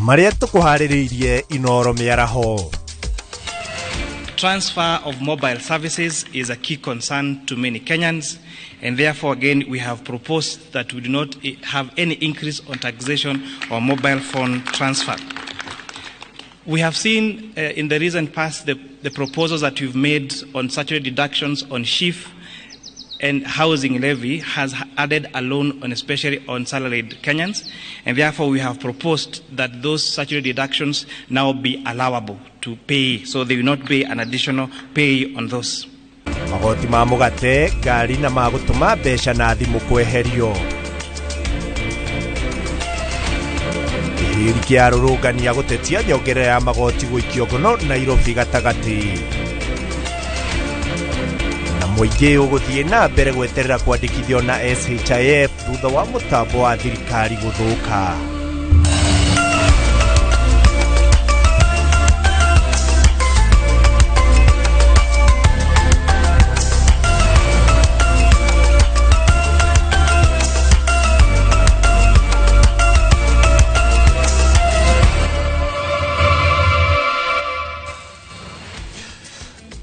Marĩa tũkũharĩrĩirie Inooro mĩaraho. Transfer of mobile services is a key concern to many Kenyans, and therefore, again, we have proposed that we do not have any increase on taxation or mobile phone transfer. We have seen in the recent past the proposals that we've made on statutory deductions on SHIF and housing levy has added a loan on especially on salaried Kenyans, and therefore we have proposed that those statutory deductions now be allowable to pay, so they will not pay an additional pay on those. Magoti ma mũgate, ngari na ma gũtũma mbeca na thimũ kweherio. Kĩhĩri kĩa arũrũngani a gũtetia nyongerera ya magoti gũikio ngono Nairobi gatagatĩ. Na mũingĩ ũgũthiĩ na mbere gweterera kwandĩkithio na SHIF thutha wa mũtambo wa thirikari gũthũka.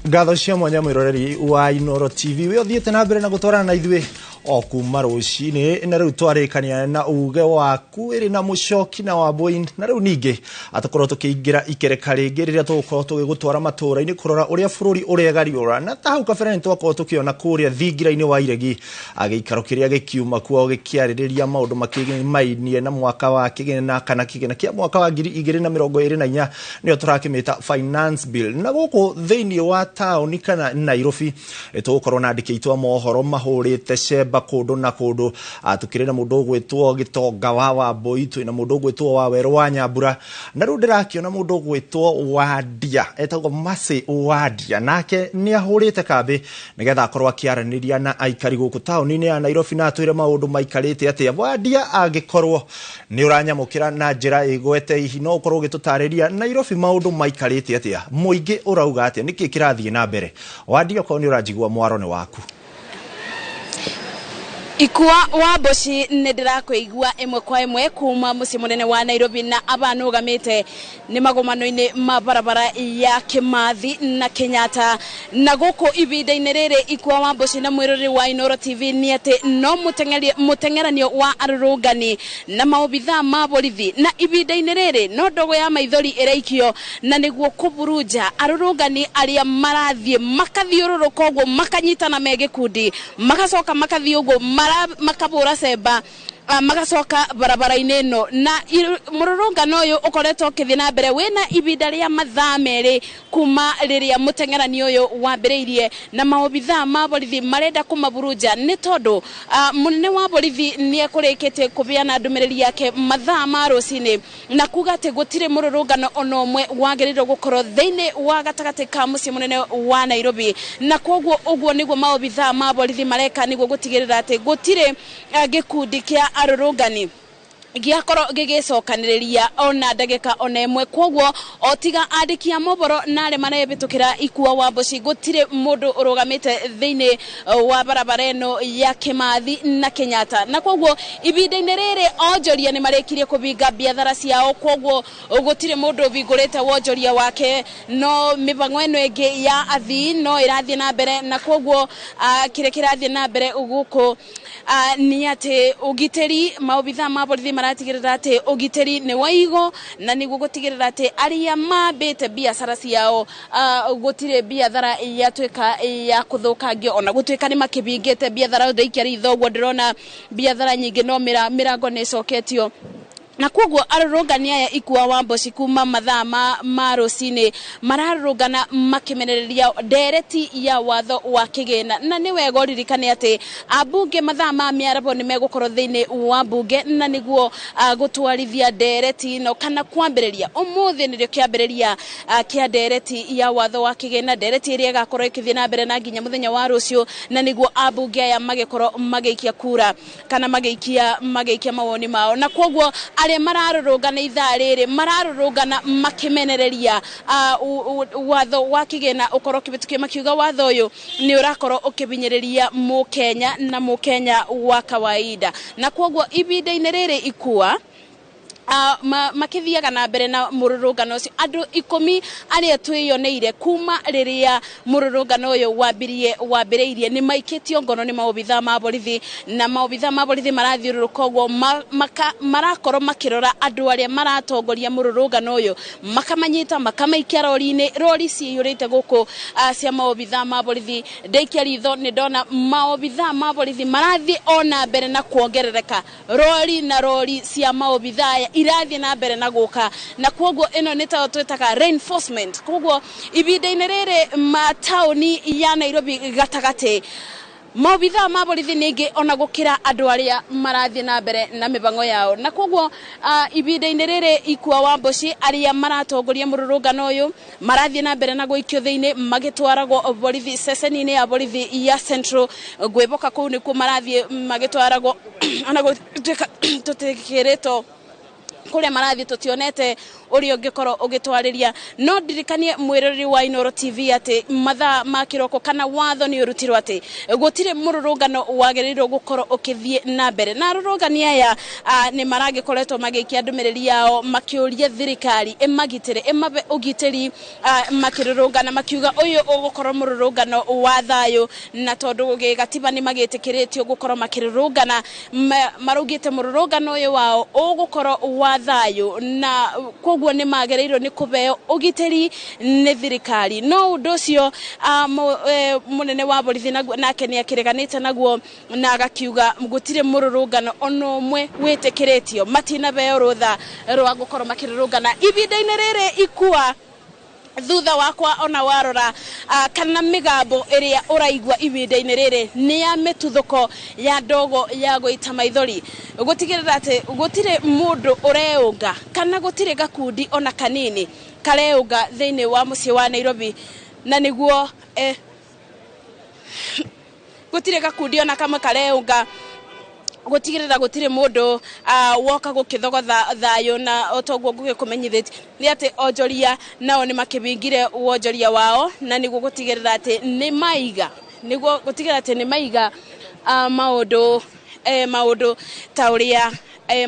Ngatho cia mwanya mwiroreri wa Inooro TV we ũthiĩte na mbere na gũtwarana na ithuĩ o kuma rũcinĩ na rĩu twarĩkania na uge waku ĩrĩ na mũcoki na Wambũi na rĩu ningĩ atũkorwo tũkĩingĩra ikereka rĩngĩ rĩrĩa tũgũkorwo tũgĩgũtwara matũũra-inĩ kũrora ũrĩa bũrũri ũregariũra na ta hau kabere nĩ twakorwo tũkĩona kũrĩa thingira-inĩ wa Iregi gĩikaro kĩrĩa gĩkiuma kuo gĩkĩarĩrĩria maũndũ makĩmainie na mwaka wa kĩgĩna kana kĩgĩna kĩa mwaka wa 2024 nĩyo tũrakĩmĩta finance bill na gũkũ thĩinĩ wa taũni kana Nairobi tũgũkorwo na andĩki aitũ a mohoro mahũrĩte cemba kũndũ na kũndũ. Tũkĩrĩ na mũndũ ũgwĩtwo Gĩtonga wa Wambũi, twĩna mũndũ ũgwĩtwo Wawerũ wa Nyambura na rĩu ndĩrakĩona mũndũ ũgwĩtwo Wandia etagwo Mercy Wandia nake nĩ ahũrĩte kambĩ nĩgetha akorwo akĩaranĩria na aikari gũkũ taũni-inĩ ya Nairobi na atwĩre maũndũ maikarĩte atĩa. Wandia, angĩkorwo nĩ ũranyamũkĩra na njĩra ĩgwete hihi no ũkorwo ũgĩtũtarĩria Nairobi maũndũ maikarĩte atĩa, mũingĩ ũrauga atĩa, nĩkĩ kĩrathiĩ na mbere? Wandia, okorwo nĩ ũranjigua mwaro nĩ waku. Ikua wa Mboci nĩ ndĩrakũigua ĩmwe kwa ĩmwe kuma mũciĩ mũnene wa Nairobi na aba nũgamĩte nĩ magomano-inĩ ma barabara ya Kimathi na Kenyatta na gũkũ ihinda-inĩ rĩrĩ Ikua wa Mboci na mwĩroreri wa Inooro TV nĩ atĩ no mũteng'eranio wa arũrũngani na maobithaa ma borithi na ihinda-inĩ rĩrĩ no ndogo ya maithori ĩraikio na nĩguo kũburunja arũrũngani arĩa marathiĩ makathiũrũrũka ũguo makanyitana me gĩkundi magacoka makathiĩ ũguo makabura cemba magacoka barabara-inĩ ĩno na mũrũrũngano ũyũ ũkoretwo ũkĩthiĩ na mbere wĩna ihinda rĩa mathaa merĩ kuma rĩrĩa mũteng'erani ũyũ wambĩrĩirie na maobithaa ma borithi marenda kũmaburunja nĩ tondũ mũnene wa borithi nĩ ekũrĩkĩtie kũbeana ndũmĩrĩri yake mathaa ma rũcinĩ na kuga atĩ gũtirĩ mũrũrũngano ona ũmwe wagĩrĩirwo gũkorwo thĩinĩ wa gatagatĩ ka mũciĩ mũnene wa Nairobi na kwoguo ũguo nĩguo maobithaa ma borithi mareka nĩguo gũtigĩrĩra atĩ gũtirĩ gĩkundi kĩa arũrũngani gĩakorwo gĩgĩcokanĩrĩria ona ndagĩka ona ĩmwe. Kwoguo o tiga andĩki a mohoro na arĩa marebĩtũkĩra Ikua wa Mboci gũtirĩ mũndũ ũrũgamĩte thĩinĩ wa barabara ĩno ya Kimathi na Kenyatta na kwoguo ihinda-inĩ rĩrĩ onjoria nĩ marĩkirie kũbinga biathara ciao kwoguo gũtirĩ mũndũ ũbingũrĩte wonjoria wake no mĩbango ĩno ĩngĩ ya athii no ĩrathiĩ na mbere na kwoguo kĩrĩa kĩrathiĩ na mbere gũkũ nĩ atĩ ũgitĩri maobithaa ma borithi maratigĩrĩra atĩ ũgitĩri nĩ wa igo na nĩguo gũtigĩrĩra atĩ arĩa mambĩte biacara ciao gũtirĩ biathara yatuĩka ya kũthũkangio ona gũtuĩka nĩ makĩbingĩte biathara ndaikia ritho ũguo ndĩrona biathara nyingĩ no mĩrango nĩ ĩcoketio na kwoguo arũrũngani aya Ikua wa Mboci kuma mathaa ma rũcinĩ mararũrũngana makĩmenereria ndereti ya watho wa kĩgĩna na nĩ wega ũririkane atĩ ambunge mathaa ma mĩaraho nĩ megũkorwo thĩinĩ wa mbunge na nĩguo gũtwarithia ndereti ĩno kana kwambĩrĩria ũmũthĩ nĩrĩo kĩambĩrĩria kĩa ndereti ya watho wa kĩgĩna, ndereti ĩrĩa ĩgakorwo ĩkĩthiĩ na mbere na nginya mũthenya wa rũciũ na nĩguo ambunge aya magĩkorwo magĩikia kura kana magĩikia mawoni mao na kwoguo arĩa mararũrũngana ithaa rĩrĩ mararũrũngana makĩmenereria watho wa kĩgĩna ũkorwo ũkĩhĩtũkio makiuga watho ũyũ nĩ ũrakorwo ũkĩhinyĩrĩria mũkenya na mũkenya wa kawaida na kwoguo ihinda-inĩ rĩrĩ Ikua Makithiaga na mbere na mururungano ucio andu 10 aria twiyoneire kuma riria mururungano uyu wambireirie ni maikitio ngono ni maobitha ma borithi na maobitha ma borithi marathiururuka uguo marakorwo makirora andu aria maratongoria mururungano uyu makamanyita makamaikia rori-ini rori ciyurite guku cia maobitha ma borithi. Ndaikia ritho ni ndona maobitha ma borithi marathie ona mbere na kuongerereka rori na rori cia maobitha irathie na mbere na guka na koguo ino ni ta twitaga reinforcement. Koguo ibinda-ini riri matauni ya Nairobi gatagati maobitha ma borithi ningi ona gukira andu aria marathie na mbere na mibango yao na koguo ibinda-ini riri Ikua Wamboci aria maratongoria mururungano uyu marathie na mbere na guikio thiini magitwaragwo borithi ceceni-ini ya borithi ya Central ngwiboka kuu nikuo marathie magitwaragwo ona gutuika tutikiritwo kuria marathi tutionete uria ungikorwo ugitwariria. No ndirikanie mwiroreri wa Inooro TV ati mathaa ma kiroko kana watho ni urutirwo ati gutire mururungano wagiriirwo gukorwo ukithie na mbere na arurungani aya ni maragikoretwo magiikia ndumiriri yao makiuria thirikari imagitire imabe ugitiri makirurungana makiuga uyu ugukorwo mururungano wa thayu na tondu gigatiba ni magitikiritio gukorwo makirurungana marugite mururungano uyu wao ugukorwo wa thayu na koguo ni magereirwo ni kubeo ugitiri ni thirikari. No undu ucio munene wa borithi nake ni akireganite naguo na agakiuga gutire mururungano ona umwe witikiritio matinabeo rutha rwa gukorwo makirurungana ibinda-ini riri Ikua thutha wakwa ona warora kana migambo iria uraigua ibinda-ini riri ni ya mituthuko ya ndogo ya guita maithori gutigirira ati gutire mundu ureunga kana gutire gakundi ona kanini kareunga thiini wa mucii wa Nairobi na niguo gutire gakundi ona kamwe kareunga gutigirira gutire mundu woka gukithogotha thayo na otoguo ngugikumenyithitie ni ati onjoria nao ni makibingire wonjoria wao na niguo gutigirira ati ni maiga niguo gutigirira ati ni maiga maundu maundu ta uria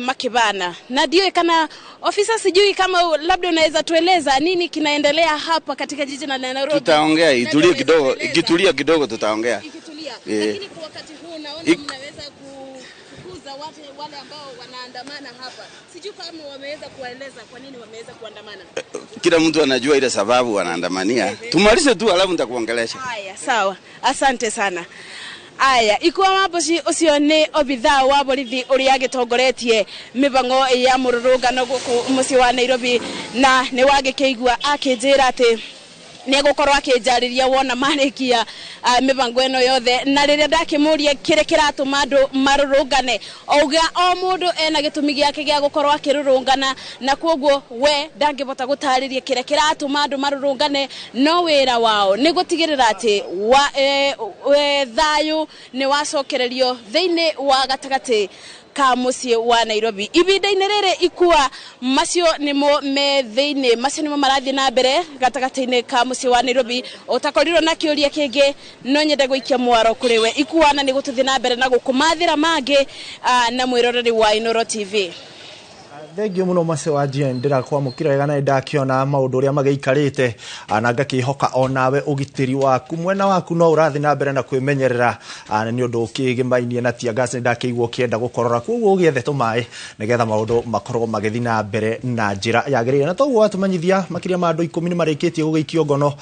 makibana. Na ndio kana ofisa, sijui kama labda unaweza tueleza nini kinaendelea hapa katika jiji la Nairobi. Tutaongea itulie kidogo, ikitulia kidogo tutaongea. Ikitulia. Lakini kwa wakati huu naona mnaweza kukuza watu wale ambao wanaandamana hapa. Sijui kama wameweza kueleza kwa nini wameweza kuandamana. Kila mtu anajua ile sababu wanaandamania. Tumalize tu alafu nitakuongelesha. Haya, sawa. Asante sana. Aya, Ikua Wamboci ucio ni obitha wa borithi uria agitongoretie mibango ya mururungano guku mucii wa Nairobi na ni wagikeigua akinjira ati ni gukorwo akinjariria wona marikia mibango ino yothe na riria ndakimuria kire kiratuma andu marurungane auga o mundu ena gitumi giake gia gukorwo akirurungana na koguo we ndangibota gutariria kire kiratuma andu marurungane no wira wao ni gutigirira ati thayu ni wacokererio thiini wa gatagati ka mucii wa Nairobi. Ibinda-ini riri Ikua macio nimo me thiini macio nimo marathie na mbere gatagati-ini ka mucii wa Nairobi. Utakorirwo na kiuria kingi no nyende guikia mwaro kuri we Ikua na ni gututhie na mbere na gukumathira mangi na mwiroreri wa Inooro TV. Thengio muno Mace wa GN ndirakwamukira wega na ndakiona maundu uria mageikarite na ngakihoka onawe ugitiri waku mwena waku no urathi na mbere na kwimenyerera ni undu ukigimainie na tear gas ndakiigua ukienda gukorora koguo ugiethe tumaĩ nigetha maundu makorwo magithi na mbere na njira yagirire. Na toguo watumenyithia makiria ma andu 10 ni marikitie gugiikio ngono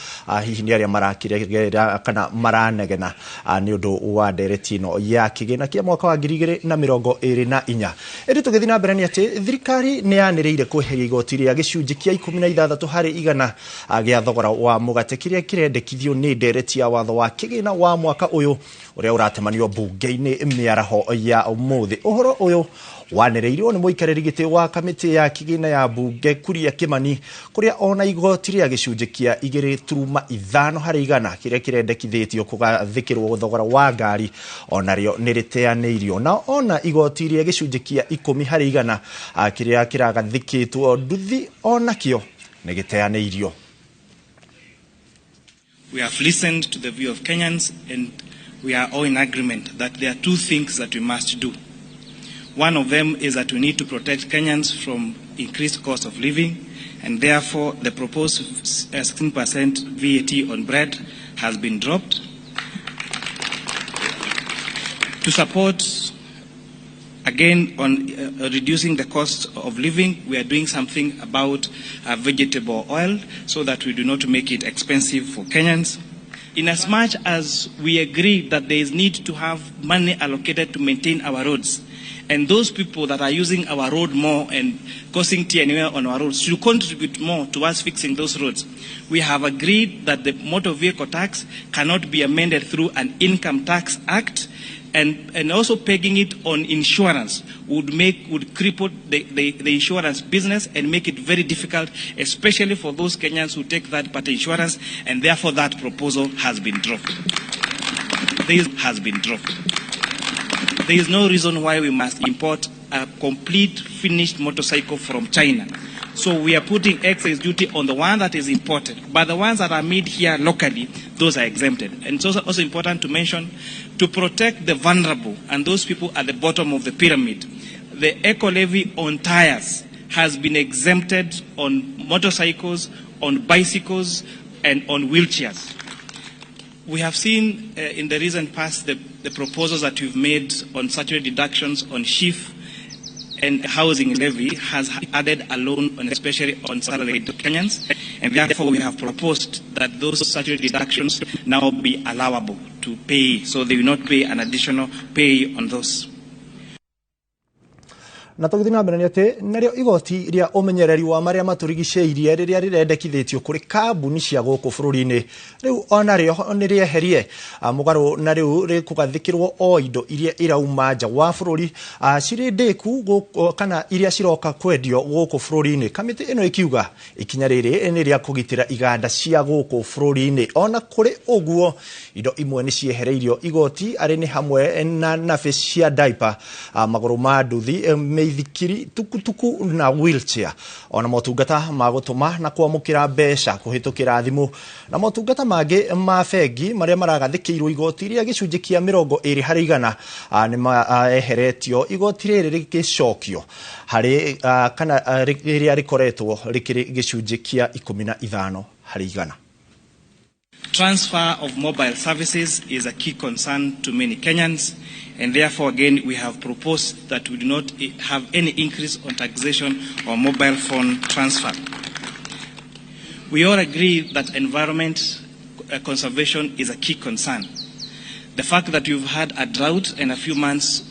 hihi ni aria marakiregera kana maranegena ni undu wa ndereti ino ya kigina kia mwaka wa 2024. Indi tugithi na mbere ni ati thirikari nĩ yanĩrĩire kweheria igoti rĩa gĩcunjĩ kĩa 16 harĩ igana gĩa thogora wa mũgate kĩrĩa kĩrendekithio nĩ ndereti ya watho wa kĩgĩna wa mwaka ũyũ ũrĩa ũratemanio mbunge-inĩ mĩaraho ya ũmũthĩ. Ũhoro ũyũ wanĩrĩirwo nĩ mũikarĩri gĩtĩ wa kamĩtĩ ya kĩgĩna ya mbunge Kuria Kimani kũrĩa ona igoti rĩa gĩcunjĩ kĩa 2.5 harĩ igana kĩrĩa kĩrendekithĩtio kũgathĩkĩrwo thogora wa ngari onarĩo nĩ rĩteanĩirio na ona igoti rĩa gĩcunjĩ kĩa 10 harĩ igana kĩrĩa kĩragathĩkĩtwo nduthi onakĩo nĩ gĩteanĩirio. We have listened to the view of Kenyans and we are all in agreement that there are two things that we must do. One of them is that we need to protect Kenyans from increased cost of living, and therefore the proposed 16% VAT on bread has been dropped. To support, again, on reducing the cost of living, we are doing something about vegetable oil so that we do not make it expensive for Kenyans. In as much as we agree that there is need to have money allocated to maintain our roads, and those people that are using our road more and causing tear on our roads should contribute more towards fixing those roads, we have agreed that the motor vehicle tax cannot be amended through an income tax act, and also pegging it on insurance would cripple the insurance business and make it very difficult, especially for those Kenyans who take that party insurance, and therefore that proposal has been dropped. This has been dropped. There is no reason why we must import a complete finished motorcycle from China. So we are putting excise duty on the one that is imported, but the ones that are made here locally, those are exempted. And it's also important to mention, to protect the vulnerable and those people at the bottom of the pyramid, the eco levy on tires has been exempted on motorcycles, on bicycles, and on wheelchairs. We have seen in the recent past the proposals that we've made on statutory deductions on SHIF and housing levy has added a loan, on especially on salaried Kenyans, and therefore we have proposed that those statutory deductions now be allowable to pay, so they will not pay an additional pay on those. Na tũgĩthiĩ na mbere nĩ atĩ narĩo igoti rĩa ũmenyereri wa marĩa matũrigicĩirie rĩrĩa rĩrendekithĩtio kũrĩ kambuni cia gũkũ bũrũri-inĩ rĩu onarĩo nĩ rĩeherie mũgarũ na rĩu rĩkũgathĩkĩrwo o indo iria irauma nja wa bũrũri cirĩ ndĩku kana iria ciroka kwendio gũkũ bũrũri-inĩ. Kamĩtĩ ĩno ĩkiuga ikinya rĩrĩ nĩ rĩa kũgitĩra iganda cia gũkũ bũrũri-inĩ. Ona kũrĩ ũguo indo imwe nĩ ciehereirio igoti arĩ nĩ hamwe na nabe cia diaper, magũrũ ma nduthi, mĩithikiri, tukutuku na wheelchair, ona motungata ma gũtũma na kwamũkĩra mbeca kũhĩtũkĩra thimũ na motungata mangĩ ma bengi marĩa maragathĩkĩirwo igoti rĩa gĩcunjĩ kĩa 20 harĩ igana nĩ maeheretio igoti rĩrĩ rĩgĩcokio harĩ kana rĩrĩa rĩkoretwo rĩkĩrĩ gĩcunjĩ kĩa 15 harĩ igana. Transfer of mobile services is a key concern to many Kenyans, and therefore again we have proposed that we do not have any increase on taxation or mobile phone transfer. We all agree that environment conservation is a key concern. The fact that we've had a drought and a few months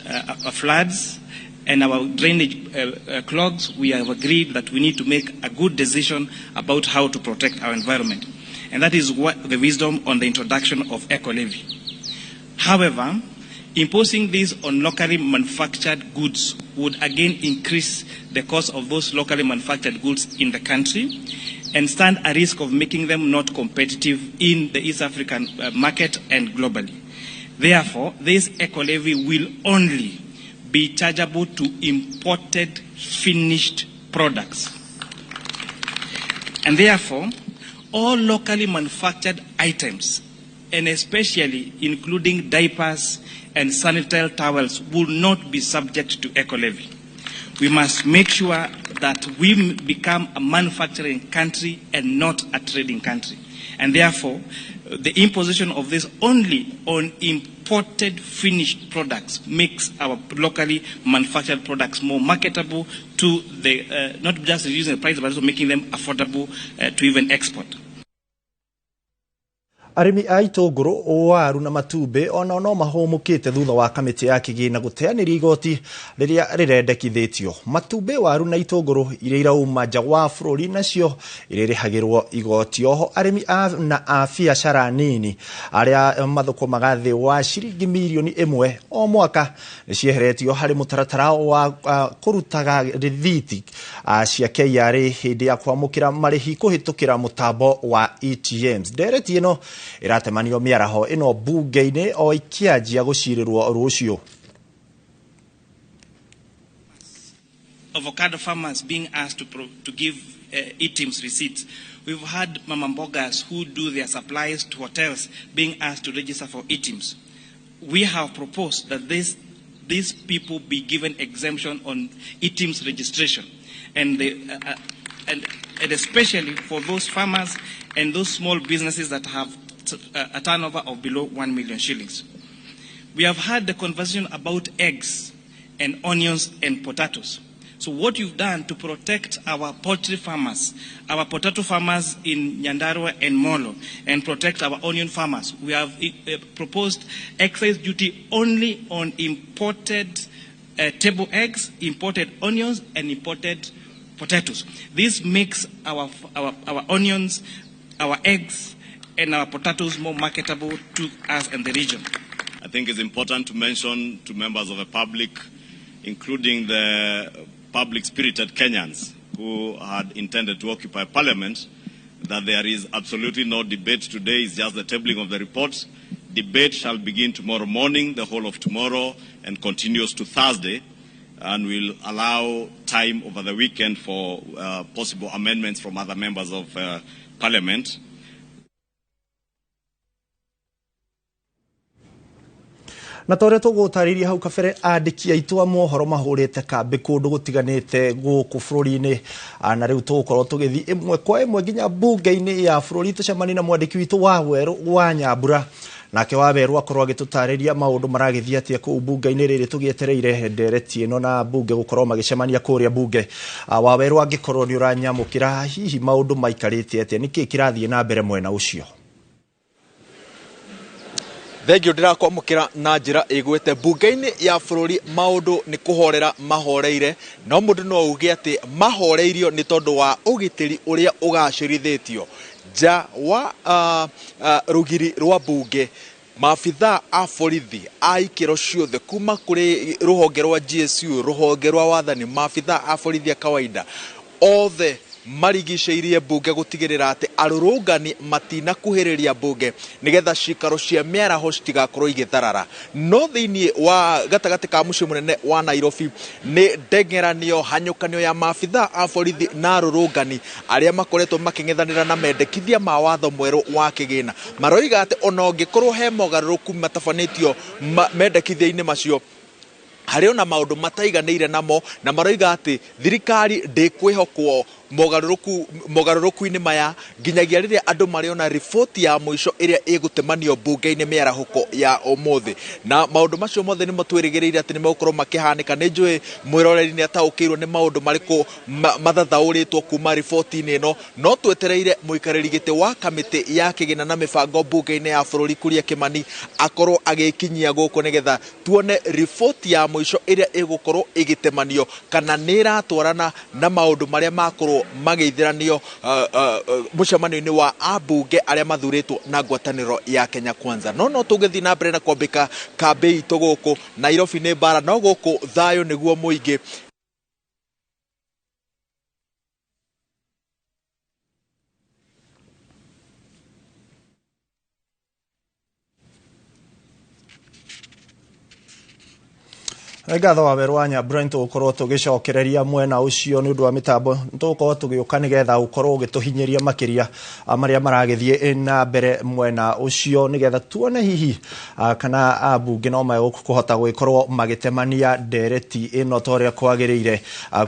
of floods and our drainage clogs, we have agreed that we need to make a good decision about how to protect our environment. And that is what the wisdom on the introduction of eco levy. However, imposing this on locally manufactured goods would again increase the cost of those locally manufactured goods in the country and stand a risk of making them not competitive in the East African market and globally. Therefore, this eco levy will only be chargeable to imported finished products. And therefore, all locally manufactured items, and especially including diapers and sanitary towels, will not be subject to eco levy. We must make sure that we become a manufacturing country and not a trading country. And therefore, the imposition of this only on imported finished products makes our locally manufactured products more marketable to the, not just reducing the price, but also making them affordable to even export. Arĩmi a itũngũrũ, waru na matumbĩ ona no mahũmũkĩte thutha wa kamĩtĩ ya kĩgĩna gũteanĩria igoti rĩrĩa rĩrendekithĩtio. Matumbĩ, waru na itũngũrũ iria irauma nja wa bũrũri nacio irĩrĩhagĩrwo igoti. Oho arĩmi na a biacara nini arĩa mathũkũmaga thĩ wa ciringi mirioni 1 o mwaka nĩ cieheretio harĩ mũtaratara wa kũrutaga rĩthiti cia KRA hĩndĩ ya kwamũkĩra marĩhi kũhĩtũkĩra mũtambo wa ATMs. Ndereti ĩno ĩratemanio mĩaraho ĩno mbunge-inĩ o ikĩanjia gũcirĩrwo rũciũ. Avocado farmers being asked to give ETIMS receipts. We've had mama mbogas who do their supplies to hotels being asked to register for ETIMS. We have proposed that these people be given exemption on ETIMS registration. and especially for those farmers and those small businesses that have a turnover of below 1 million shillings. We have had the conversation about eggs and onions and potatoes. So what you've done to protect our poultry farmers, our potato farmers in Nyandarua and Molo, and protect our onion farmers, we have proposed excise duty only on imported table eggs, imported onions, and imported potatoes. This makes our onions, our eggs, and our potatoes more marketable to us and the region. I think it's important to mention to members of the public, including the public-spirited Kenyans who had intended to occupy Parliament, that there is absolutely no debate today. It's just the tabling of the report. Debate shall begin tomorrow morning, the whole of tomorrow, and continues to Thursday, and will allow time over the weekend for possible amendments from other members of Parliament. Na ta ũrĩa tũgũtarĩria hau kabere andĩki aitũ a mohoro mahũrĩte kambĩ kũndũ gũtiganĩte gũkũ bũrũri-inĩ, na rĩu tũgũkorwo tũgĩthiĩ ĩmwe kwa ĩmwe nginya mbunge-inĩ ya bũrũri tũcemanie na mwandĩki witũ Wawerũ wa Nyambura. Nake Wawerũ akorwo agĩtũtarĩria maũndũ maragĩthiĩ atĩa kũu mbunge-inĩ rĩrĩ tũgĩetereire ndereti ĩno na mbunge gũkorwo magĩcemania kũrĩa mbunge. Wawerũ, angĩkorwo nĩ ũranyamũkĩra, hihi maũndũ maikarĩte atĩa, nĩkĩĩ kĩrathiĩ na mbere mwena ũcio? Thengio ndĩrakwamũkĩra na njĩra ĩgwĩte mbunge-inĩ ya bũrũri maũndũ nĩ kũhorera mahoreire, no mũndũ no auge atĩ mahoreirio nĩ tondũ wa ũgitĩri ũrĩa ũgacĩrithĩtio nja wa rũgiri rwa mbunge. Maabithaa a borithi a ikĩro ciothe kuma kũrĩ rũhonge rwa GSU, rũhonge rwa wathani, maabithaa a borithi a kawaida othe marigicĩirie mbunge gũtigĩrĩra atĩ arũrũngani matinakuhĩrĩria mbunge nĩgetha cikaro cia mĩaraho citigakorwo igĩtharara. No thĩinĩ wa gatagatĩ ka mũciĩ mũnene wa Nairobi nĩ ndengeranio hanyũkanio ya maabithaa a borithi na arũrũngani arĩa makoretwo makĩng'ethanĩra na mendekithia ma watho mwerũ wa kĩgĩna. Maroiga atĩ ona ũngĩkorwo he mogarũrũku matabanĩtio mendekithia-inĩ macio, harĩ ona maũndũ mataiganĩire namo, na maroiga atĩ thirikari ndĩkwĩhokwo mogarũrũku-inĩ maya nginyagia rĩrĩa andũ marĩona riboti ya mũico ĩrĩa ĩgũtemanio mbunge-inĩ mĩarahũko ya ũmũthĩ. Na maũndũ macio mothe nĩmo twĩrĩgĩrĩire atĩ nĩmegũkorwo makĩhanĩka. Nĩ njũĩ mwĩroreri nĩ ataũkĩirwo nĩ maũndũ marĩkũ mathathaũrĩtwo kuma riboti-inĩ ĩno, no twetereire mũikarĩri gĩtĩ wa kamĩtĩ ya kĩgĩna na mĩbango mbunge-inĩ ya bũrũri Kuria Kimani akorwo agĩkinyia gũkũ nĩgetha tuone riboti ya mũico ĩrĩa ĩgũkorwo ĩgĩtemanio kana nĩ ĩratwarana na maũndũ marĩa makorwo magĩithiranio mũcemanio-inĩ wa ambunge arĩa mathurĩtwo na ngwatanĩro ya Kenya Kwanza. No tũgĩthiĩ na mbere na kwambĩka kambĩ itũ gũkũ Nairobi nĩ mbara, no gũkũ thayũ nĩguo mũingĩ. Ngatho Wawerũ wa Nyambura, nĩ tũgũkorwo tũgĩcokereria mwena ũcio nĩ ũndũ wa mĩtambo, nĩ tũgũkorwo tũgĩũka nĩgetha ũkorwo ũgĩtũhinyĩria makĩria marĩa maragĩthiĩ na mbere mwena ũcio nĩgetha tuone hihi kana ambunge no megũkũhota gũgĩkorwo magĩtemania ndereti ĩno ta ũrĩa kwagĩrĩire.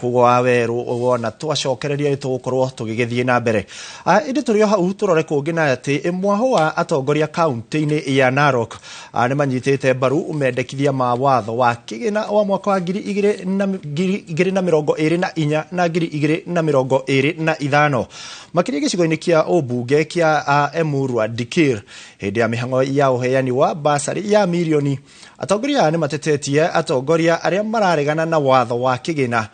Koguo Wawerũ wona twacokereria nĩ tũgũkorwo tũgĩgĩthiĩ na mbere. Ĩndĩ tũrĩ o hau tũrore kũngĩ na atĩ mwaho wa atongoria kaunti-inĩ ya Narok nĩ manyitĩte mbaru mendekithia ma watho wa kĩgĩna wa mwaka wa 2024 na 2025 makĩria gĩcigo-inĩ kĩa ũmbunge kĩa Emurua Dikir hĩndĩ ya mĩhang'o ya ũheani wa basarĩ ya mirioni. Atongoria aya nĩ matetetie atongoria arĩa mararegana na watho wa kĩgĩna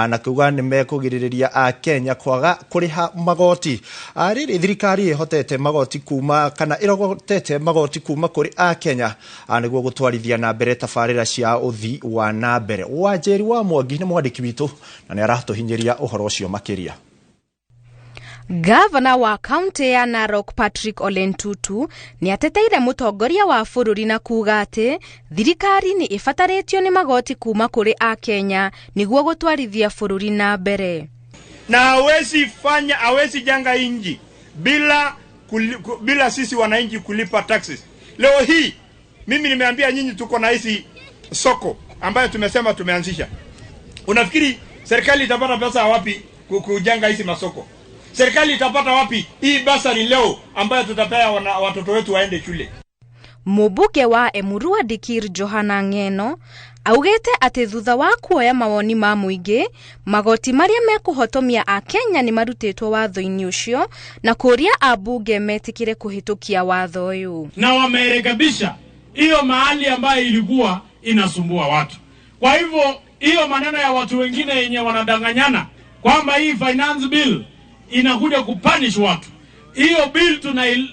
na kuga nĩ mekũgirĩrĩria Akenya kwaga kũrĩha magoti. Rĩrĩ thirikari ĩhotete magoti kuma kana ĩrogotete magoti kuma kũrĩ Akenya nĩguo gũtwarithia na mbere tabarĩra cia ũthii wa na mbere. Wanjeri wa Mwangi nĩ mwandĩki witũ na nĩ aratũhinyĩria ũhoro ũcio makĩria. Gavana wa kaunti ya Narok Patrick Ole Ntutu nĩ ateteire mũtongoria wa bũrũri na kuga atĩ thirikari nĩ ĩbatarĩtio nĩ magoti kuma kũrĩ Akenya nĩguo gũtwarithia bũrũri na mbere. Na hawezi jenga inji bila sisi wananchi kulipa taxes. Leo hii mimi nimeambia nyinyi tuko na hizi soko ambayo tumesema tumeanzisha. Unafikiri Serikali itapata pesa wapi kujenga hizi masoko? Serikali itapata wapi hii basari leo ambayo tutapea watoto wetu waende shule? Mũmbunge wa Emurua Dikir Johana Ng'eno augĩte atĩ thutha wa kuoya mawoni ma mũingĩ, magoti marĩa mekũhotomia Akenya nĩ marutĩtwo watho-inĩ ũcio na kũũria ambunge metĩkĩre kũhĩtũkia watho ũyũ. Na wamerekebisha hiyo mahali ambayo ilikuwa inasumbua watu. Kwa hivyo hiyo maneno ya watu wengine yenye wanadanganyana kwamba hii finance bill inakuja kupunish watu, hiyo bill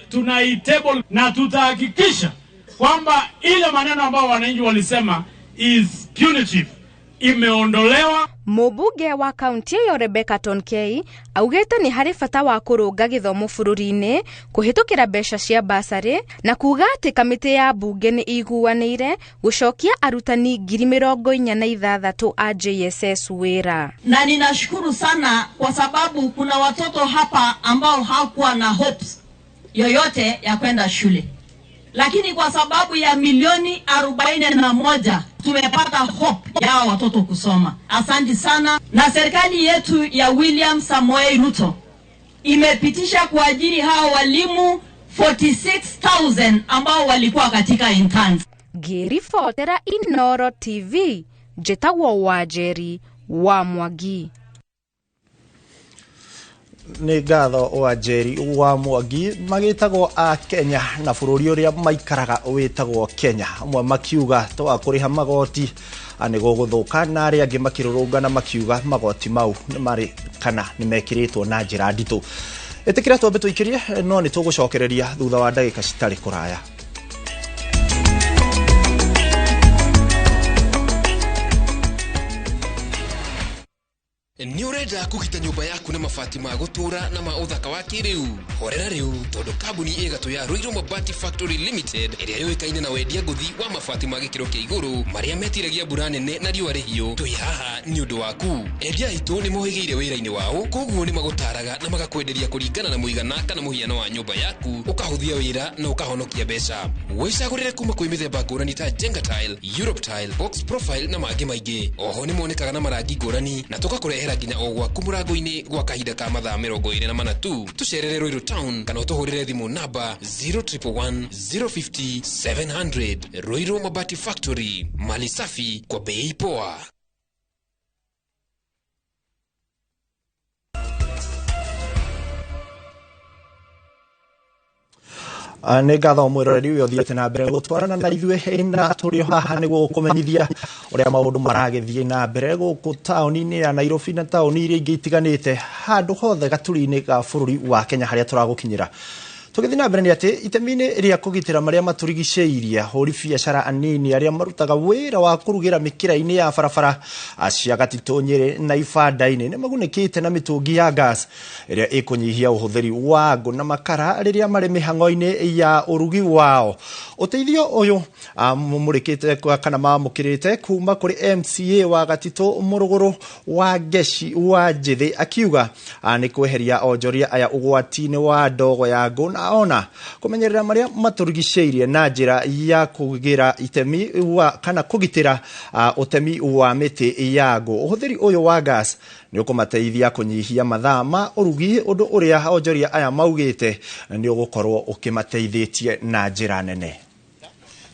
tunaitable na tutahakikisha kwamba ile maneno ambayo wananchi walisema is punitive imeondolewa. Mũmbunge wa kaunti ĩyo Rebecca Tonkei augĩte nĩ harĩ bata wa kũrũnga gĩthomo bũrũri-inĩ kũhĩtũkĩra mbeca cia basarĩ na kuuga atĩ kamĩtĩ ya mbunge nĩ iguanĩire gũcokia arutani 46,000 a JSS wĩra. Na ninashukuru sana kwa sababu kuna watoto hapa ambao hawakuwa na hopes yoyote ya kwenda shule, lakini kwa sababu ya milioni 41 tumepata hope ya watoto kusoma. Asante sana. Na serikali yetu ya William Samoei Ruto imepitisha kuajiri hao walimu 46,000 ambao walikuwa katika interns. Ngĩribotera Inooro TV, njĩtagwo Wanjeri wa Mwangi. Nĩ ngatho Wanjeri wa Mwangi. Magĩtagwo a Kenya na bũrũri ũrĩa maikaraga wĩtagwo Kenya, amwe makiuga twa kũrĩha magoti nĩ gũgũthũka na arĩa angĩ makĩrũrũngana makiuga magoti mau nĩ marĩ kana nĩ mekĩrĩtwo na njĩra nditũ. Ĩtĩkĩra twambe tũikĩrie, no nĩ tũgũcokereria thutha wa ndagĩka citarĩ kũraya. Nĩ ũrenda kũgita nyũmba yaku na mabati ma gũtũũra na ma ũthaka wa kĩrĩu? Horera rĩu, tondũ kambuni ĩgatũ ya Ruiru Mabati Factory Limited ĩrĩa yũĩkaine na wendia ngũthi wa mabati ma gĩkĩro kĩa igũrũ marĩa metiragia mbura nene na riũa rĩhiũ, twĩ haha nĩ ũndũ waku. Endia aitũ nĩ mohĩgĩire wĩra-inĩ wao, koguo nĩ magũtaraga na magakwenderia kũringana na mũigana kana mũhiano wa nyũmba yaku, ũkahũthia wĩra na ũkahonokia mbeca. Wĩcagũrĩre kuma kwĩ mĩthemba ngũrani ta Jenga Tile, Europe Tile, Box Profile na mangĩ maingĩ. Oho nĩ monekaga na marangi ngũrani na tũgakũrehera nginya o gwaku mũrango-inĩ gwa kahinda ka mathaa 24 tu. Tũcerere Ruiru Town kana ũtũhũrĩre thimũ namba 0111 050 700. Ruiru Mabati Factory, mali safi kwa bei poa. Nĩ ngatho mwĩroreri ũyũ ũthiĩte na mbere gũtwarana na ithuĩ, na tũrĩ o haha nĩguo gũkũmenyithia ũrĩa maũndũ maragĩthiĩ na mbere gũkũ taũni-inĩ ya Nairobi na taũni iria ingĩ itiganĩte handũ hothe gaturi-inĩ ga bũrũri wa Kenya harĩa tũragũkinyĩra. Tũgĩthiĩ na mbere nĩ atĩ itemi-inĩ rĩa kũgitĩra marĩa matũrigicĩirie, ahũri biacara anini arĩa marutaga wĩra wa kũrugĩra mĩkĩra-inĩ ya barabara cia Gatitũ, Nyĩrĩ na ibanda-inĩ nĩ magunĩkĩte na mĩtũngi ya gas ĩrĩa ĩkũnyihia ũhũthĩri wa ngũ na makara rĩrĩa marĩ mĩhang'o-inĩ ya ũrugi wao. Ũteithio ũyũ mũrĩkĩte kana mamũkĩrĩte kuma kũrĩ MCA wa Gatitũ Mũrũgũrũ wa Ngeci wa Njĩthĩ, akiuga nĩ kweheria onjoria aya ũgwati-inĩ wa ndogo ya ngũ na ona kũmenyerera marĩa matũrigicĩirie na njĩra ya kũgĩra itemi wa kana kũgitĩra ũtemi wa mĩtĩ ya ngũ. Ũhũthĩri ũyũ wa gas nĩ ũkũmateithia kũnyihia mathaa ma ũrugi, ũndũ ũrĩa onjoria aya maugĩte nĩ ũgũkorwo ũkĩmateithĩtie na njĩra nene.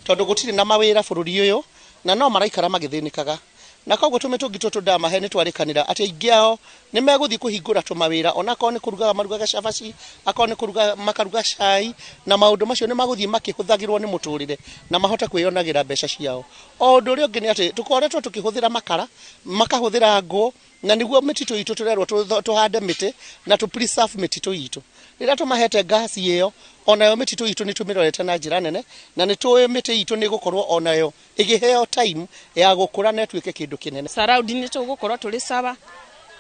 Tondũ gũtirĩ na mawĩra bũrũri ũyũ na no maraikara magĩthĩnĩkaga, na koguo tũmĩtũngi tũtũ ndamahe nĩ twarĩkanĩra atĩ aingĩ ao nĩ megũthiĩ kũhingũra tũmawĩra, onakorwo nĩ kũrugaga marugaga cabaci, akorwo nĩ kũruga makaruga cai, na maũndũ macio nĩ magũthiĩ makĩhũthagĩrwo nĩ mũtũrĩre na mahote kwĩyonagĩra mbeca ciao. O ũndũ ũrĩa ũngĩ nĩ atĩ tũkoretwo tũkĩhũthĩra makara, makahũthĩra ngũ, na nĩguo mĩtitũ itũ tũrerwo tũhande mĩtĩ na tũ preserve mĩtitũ itũ. Rĩrĩa tũmahete ngasi ĩyo, onayo mĩtitũ itũ nĩ tũmĩrorete na njĩra nene, na nĩ tũĩ mĩtĩ itũ nĩ ĩgũkorwo onayo ĩgĩheo time ya gũkũra na ĩtuĩke kĩndũ kĩnene. Surrounding nĩ tũgũkorwo tũrĩ sawa,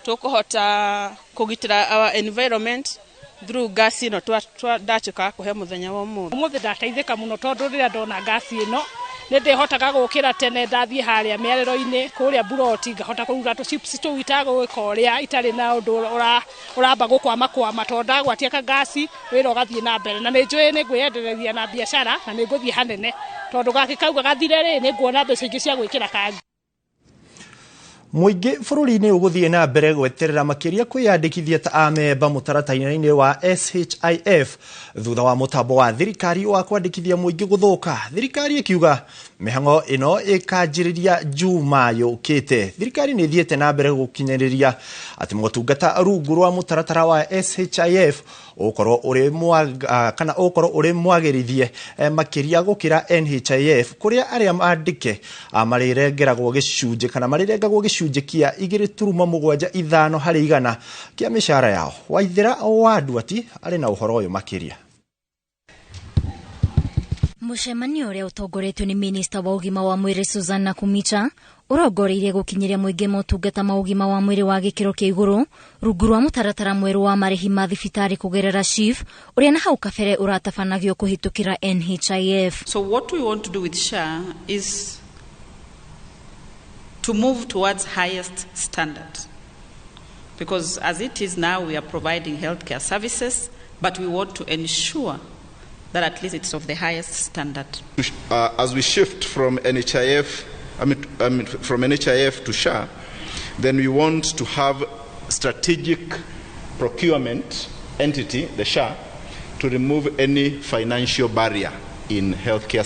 tũkũhota kũgitĩra our environment through gas ĩno ndatuĩka kũhe mũthenya wa ũmũthĩ. Ũmũthĩ ndateithĩka mũno tondũ rĩrĩa ndona ngasi ĩno nĩ ndĩhotaga gũkĩra tene ndathiĩ harĩa mĩarĩro-inĩ kũrĩa buroti, ngahota kũruga tũ chips tũu itagũgĩka ũrĩa itarĩ na ũndũ ũramba gũkwama kwama, tondũ ndagwatia kangasi wĩra ũgathiĩ na mbere, na nĩ njũĩ nĩ ngwĩyendereria na biacara na nĩ ngũthiĩ hanene, tondũ gakĩ kau gagathire rĩ nĩ nguona mbeca ingĩ cia gwĩkĩra kangi. Mũingĩ bũrũri-inĩ ũgũthiĩ na mbere gweterera makĩria kwĩyandĩkithia ta amemba mũtaratara-inĩ wa SHIF thutha wa mũtambo wa thirikari wa kwandĩkithia mũingĩ gũthũka. Thirikari ĩkiuga mĩhang'o ĩno ĩkanjĩrĩria Juma yũkĩte. Thirikari nĩ ĩthiĩte na mbere gũkinyĩrĩria atĩ motungata rungu rwa mũtaratara wa SHIF ũkorwo ũrĩ kana ũkorwo ũrĩ mwagĩrithie makĩria gũkĩra NHIF kũrĩa arĩa mandĩke marĩrengeragwo gĩcunjĩ kana marĩrengagwo gĩcunjĩ kĩa 2.75 harĩ igana kĩa mĩcara yao. Waithĩra wa Nduati arĩ na ũhoro ũyũ makĩria. Mũcemanio ũrĩa ũtongoretio nĩ minista wa ũgima wa mwĩrĩ Susan Nakhumicha ũrongoreirie gũkinyĩria mũingĩ motungata ma ũgima wa mwĩrĩ wa gĩkĩro kĩa igũrũ rungu rwa mũtaratara mwerũ wa marĩhi ma thibitarĩ kũgerera SHIF ũrĩa na hau kabere ũratabanagio kũhĩtũkĩra NHIF. So what we want to do with SHA is to move towards highest standard, because as it is now we are providing healthcare services, but we want to ensure that at least it's of the highest standard. As we shift from NHIF, from NHIF to SHA, then we want to have strategic procurement entity, the SHA, to remove any financial barrier in healthcare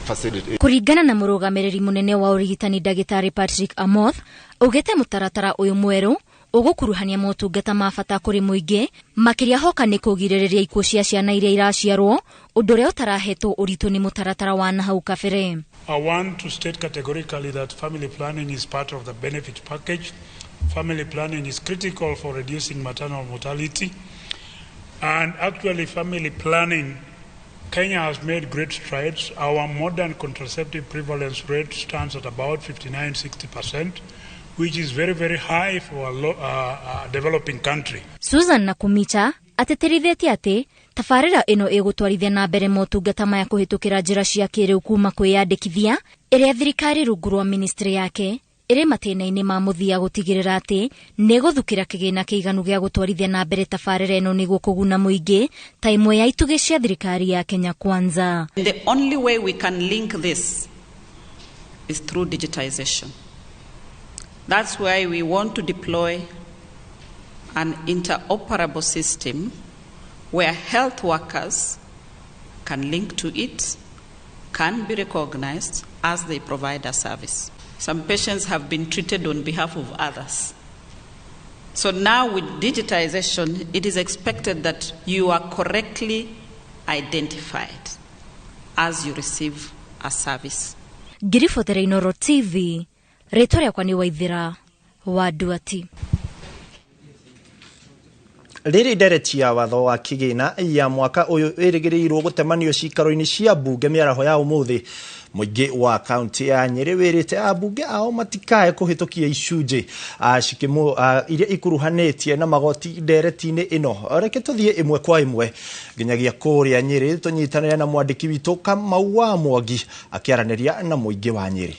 facility. Kũringana na mũrũgamĩrĩri mũnene wa ũrigitani ndagĩtarĩ Patrick Amoth, augĩte mũtaratara ũyũ mwerũ ũgũkuruhania motungata ma bata kũrĩ mũingĩ makĩria hoka nĩ kũgirĩrĩria ikuũ cia ciana iria iraciarwo, ũndũ ũrĩa ũtarahetwo ũritũ nĩ mũtaratara wa na hau kabere. I want to state categorically that family planning is part of the benefit package. Family planning is critical for reducing maternal mortality, and actually family planning, Kenya has made great strides. Our modern contraceptive prevalence rate stands at about 59-60%, which is very, very high for a developing country. Susan Nakhumicha atĩtĩrithĩtie atĩ tabarĩra ĩno ĩgũtwarithia na mbere motungata maya kũhĩtũkĩra njĩra cia kĩrĩu kuma kwĩyandĩkithia ĩrĩa thirikari rungu rwa ministry yake ĩrĩ matĩna-inĩ ma mũthia gũtigĩrĩra atĩ nĩ ĩgũthukĩra kĩgĩna kĩiganu gĩa gũtwarithia na mbere tabarĩra ĩno nĩguo kũguna mũingĩ ta ĩmwe ya itugĩ cia thirikari ya Kenya Kwanza. The only way we can link this is through digitization. That's why we want to deploy an interoperable system where health workers can link to it, can be recognized as they provide a service. Some patients have been treated on behalf of others. So now with digitization, it is expected that you are correctly identified as you receive a service. Ngiribotera Inooro TV, rĩtwa rĩakwa nĩ Waithĩra wa Nduati. Rĩrĩ ndereti ya watho wa kĩgĩna ya mwaka ũyũ ĩrĩgĩrĩirwo gũtemanio cikaro-inĩ cia mbunge mĩaraho ya ũmũthĩ. Mũingĩ wa kaunti ya Nyĩrĩ wĩrĩte ambunge ao matikae kũhĩtũkia icunjĩ iria ikuruhanĩtie na magoti ndereti-inĩ ĩno. Reke tũthiĩ ĩmwe kwa ĩmwe nginyagia kũrĩa Nyĩrĩ tũnyitanĩre na mwandĩki witũ Kamau wa Mwangi akĩaranĩria na mũingĩ wa Nyĩrĩ.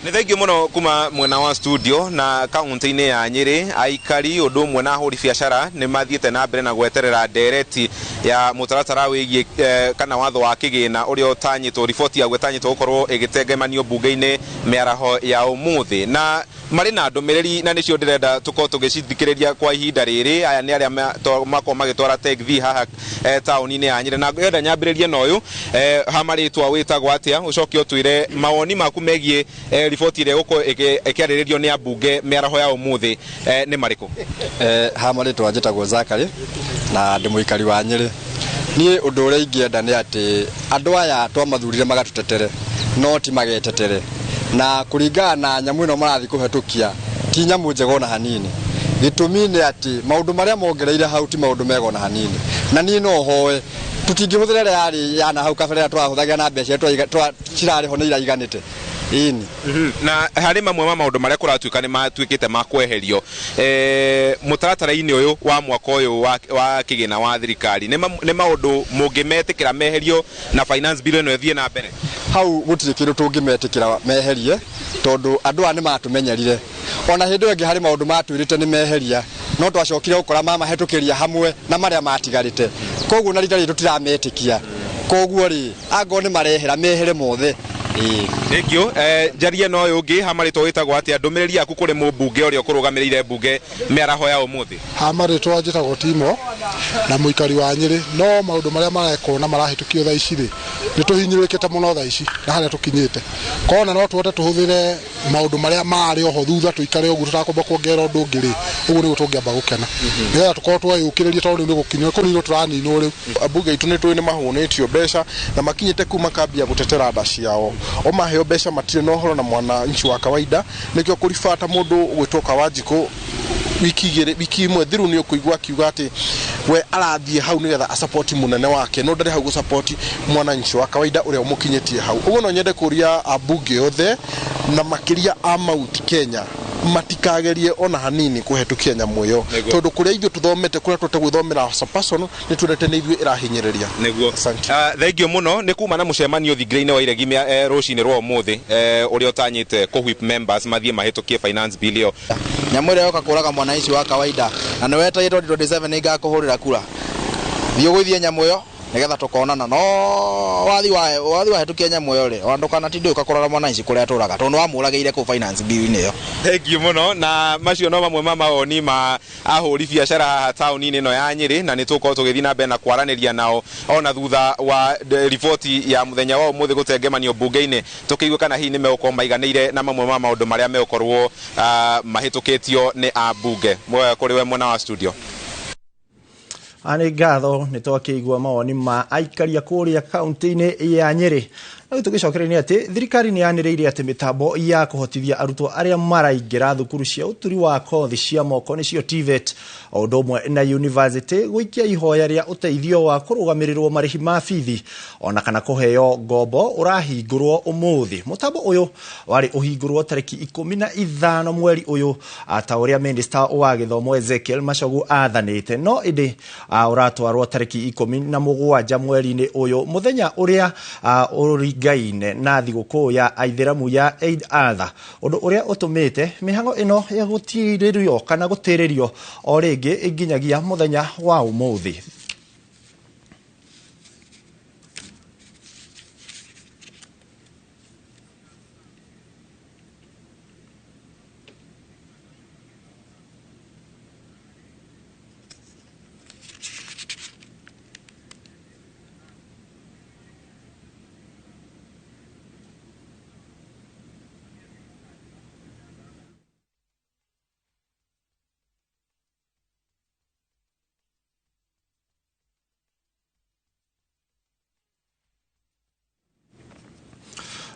Nĩ thengiũ mũno kuma mwena wa studio na kaunti-inĩ ya Nyĩrĩ aikari ũndũ ũmwe na ahũri biacara nĩ mathiĩte na mbere na gweterera ndereti ya mũtaratara wĩgiĩ kana watho wa kĩgĩna ũrĩa ũtanyĩtwo riboti yaguo ĩtanyĩtwo gũkorwo ĩgĩtengemanio mbunge-inĩ mĩaraho ya ũmũthĩ na marĩ na ndũmĩrĩri na nĩcio ndĩrenda tũkorwo tũgĩcithikĩrĩria kwa ihinda rĩrĩ. Aya nĩ arĩa makorwo magĩtwara tegithi haha taũni-inĩ ya Nyĩrĩ na ngwenda nyambĩrĩrie na ũyũ ha marĩtwa wĩtagwo atĩa ũcoke ũtwĩre mawoni maku megiĩ riboti ĩrĩa ĩgũkorwo ĩkĩarĩrĩrio nĩ ambunge mĩaraho ya ũmũthĩ nĩ marĩkũ? Ha marĩtwa njĩtagwo Zakari na ndĩ mũikari wa Nyĩrĩ. Niĩ ũndũ ũrĩa ingĩenda nĩ atĩ andũ aya twamathurire magatũtetere no ti magetetere, na kũringana na nyamũ ĩno marathiĩ kũhetũkia ti nyamũ njega ona hanini. Gĩtũmi nĩ atĩ maũndũ marĩa mongereire hau ti maũndũ mega ona hanini, na niĩ no hoe tũtingĩhũthĩra ĩrĩa yarĩ ya na hau kabere ĩrĩa tũrahũthagĩra na mbeca cirarĩ ho nĩ iraiganĩte. Ĩni. Na harĩ mamwe ma maũndũ marĩa kũratuĩka nĩ matuĩkĩte ma kweherio mũtaratara-inĩ ũyũ wa mwaka ũyũ wa kĩgĩna wa thirikari, nĩ maũndũ mũngĩmetĩkĩra meherio na finance bill ĩno ĩthiĩ na mbere? Hau gũtirĩ kĩndũ tũngĩmetĩkĩra meherie tondũ andũ aya nĩ matũmenyerire. Ona hĩndĩ ĩyo ĩngĩ harĩ maũndũ matwĩrĩte nĩ meheria no twacokire gũkora mamahĩtũkĩria hamwe na marĩa matigarĩte, koguo na rita rĩrĩ tũtirametĩkia. Koguo rĩ angorwo nĩ marehera mehere mothe Ĩĩ. Thank you. Njarie na ũyũ ũngĩ hamarĩtwo wĩtagwo atĩa? Ndũmĩrĩri yaku kũrĩ mũmbunge ũrĩa ũkũrũgamĩrĩire mbunge mĩaraho ya ũmũthĩ? Ha marĩtwa njĩtagwo Timo na mũikari wa Nyĩrĩ. No maũndũ marĩa marekwo na marahĩtũkio thaa ici rĩ, nĩ tũhinyĩrĩrĩkĩte mũno thaa ici na harĩa tũkinyĩte. Kona no tũhote tũhũthĩre maũndũ marĩa marĩ oho thutha, tũikare ũguo tũtakwamba kuongerera ũndũ ũngĩ rĩ, ũguo nĩguo tũngĩamba gũkena, nĩgetha tũkorwo tweyũkĩrĩria, tondũ rĩu nĩ gũkinywo kũninwo tũraninwo rĩu. Ambunge aitũ nĩ tũĩ nĩ mahũnĩtio mbeca na makinyĩte kuu makambia gũtetera nda ciao. O maheo mbeca matirĩ na ũhoro na mwananchi wa kawaida. Nĩkĩo kũribata mũndũ ũgwĩtwo Kawanjikũ wiki igĩrĩ, wiki ĩmwe thiru, nĩ ũkũigua akiuga atĩ we arathiĩ hau nĩgetha asapoti mũnene wake, no ndarĩ hau gũsapoti mwananchi wa kawaida ũrĩa ũmũkinyĩtie hau. Ũguo no nyende kũria ambunge othe na makĩria a Mount Kenya matikagerie ona hanini kũhetũkia nyamũ ĩyo, tondũ kũrĩa ithuĩ tũthomete, kũrĩa tũte gwĩthomera as a person, nĩ tuonete nĩ ithuĩ ĩrahinyĩrĩria. Nĩguo, thengio mũno. Nĩ kuma na mũcemanio thingira-inĩ wa iregi rũcinĩ rwa ũmũthĩ, ũrĩa ũtanyĩte kũ whip members mathiĩ mahĩtũkie finance bill ĩyo. Nyamũ ĩrĩa yoka kũraga mwananchi wa kawaida na nĩ wetereire 2027 nĩ ngakũhũrĩra kura, thiĩ ũgũithie nyamũ ĩyo nĩgetha tũkonana. No wathi wa wathi wahĩtũkia nyamũ ĩyo rĩ, ona ndũkanatinde ũka kũrora mwananchi kũrĩa atũraga, tondũ nĩwamũragĩire kũu finance bill-inĩ ĩyo. Thank you mũno. Na macio no mamwe ma mawoni ma ahũri biacara haha taũni-inĩ ĩno ya Nyĩrĩ, na nĩ tũgũkorwo tũgĩthiĩ na mbere na kwaranĩria nao ona thutha wa riboti ya mũthenya wa ũmũthĩ gũtengemanio mbunge-inĩ, tũkĩigue kana hihi nĩ megũkorwo maiganĩire na mamwe ma maũndũ marĩa megũkorwo mahĩtũkĩtio nĩ ambunge. Kũrĩ we mwena wa studio. Nĩ ngatho. Nĩ twakĩigua mawoni ma aikaria kũrĩa kaunti-inĩ ya Nyĩrĩ. Na rĩu tũgĩcokereria nĩ atĩ thirikari nĩ yanĩrĩire atĩ mĩtambo ya kũhotithia arutwo arĩa maraingĩra thukuru cia ũturi wa kothi cia moko, nĩcio TVET, o ũndũ ũmwe na university, gũikia ihoya rĩa ũteithio wa kũrũgamĩrĩrwo marĩhi ma bithi ona kana kũheo ngombo ũrahingũrwo ũmũthĩ. Mũtambo ũyũ warĩ ũhingũrwo tarĩki 15 mweri ũyũ, ta ũrĩa minista wa gĩthomo Ezekiel Machogu athanĩte, no ĩndĩ ũratwarwo tarĩki 17 mweri-inĩ ũyũ, mũthenya ũrĩa ũringaine na thigũkũ ya aithĩramu ya Eid Adha, ũndũ ũrĩa ũtũmĩte mĩhang'o ĩno ya gũtirĩrio kana gũtĩrĩrio o rĩngĩ nginyagia mũthenya wa ũmũthĩ.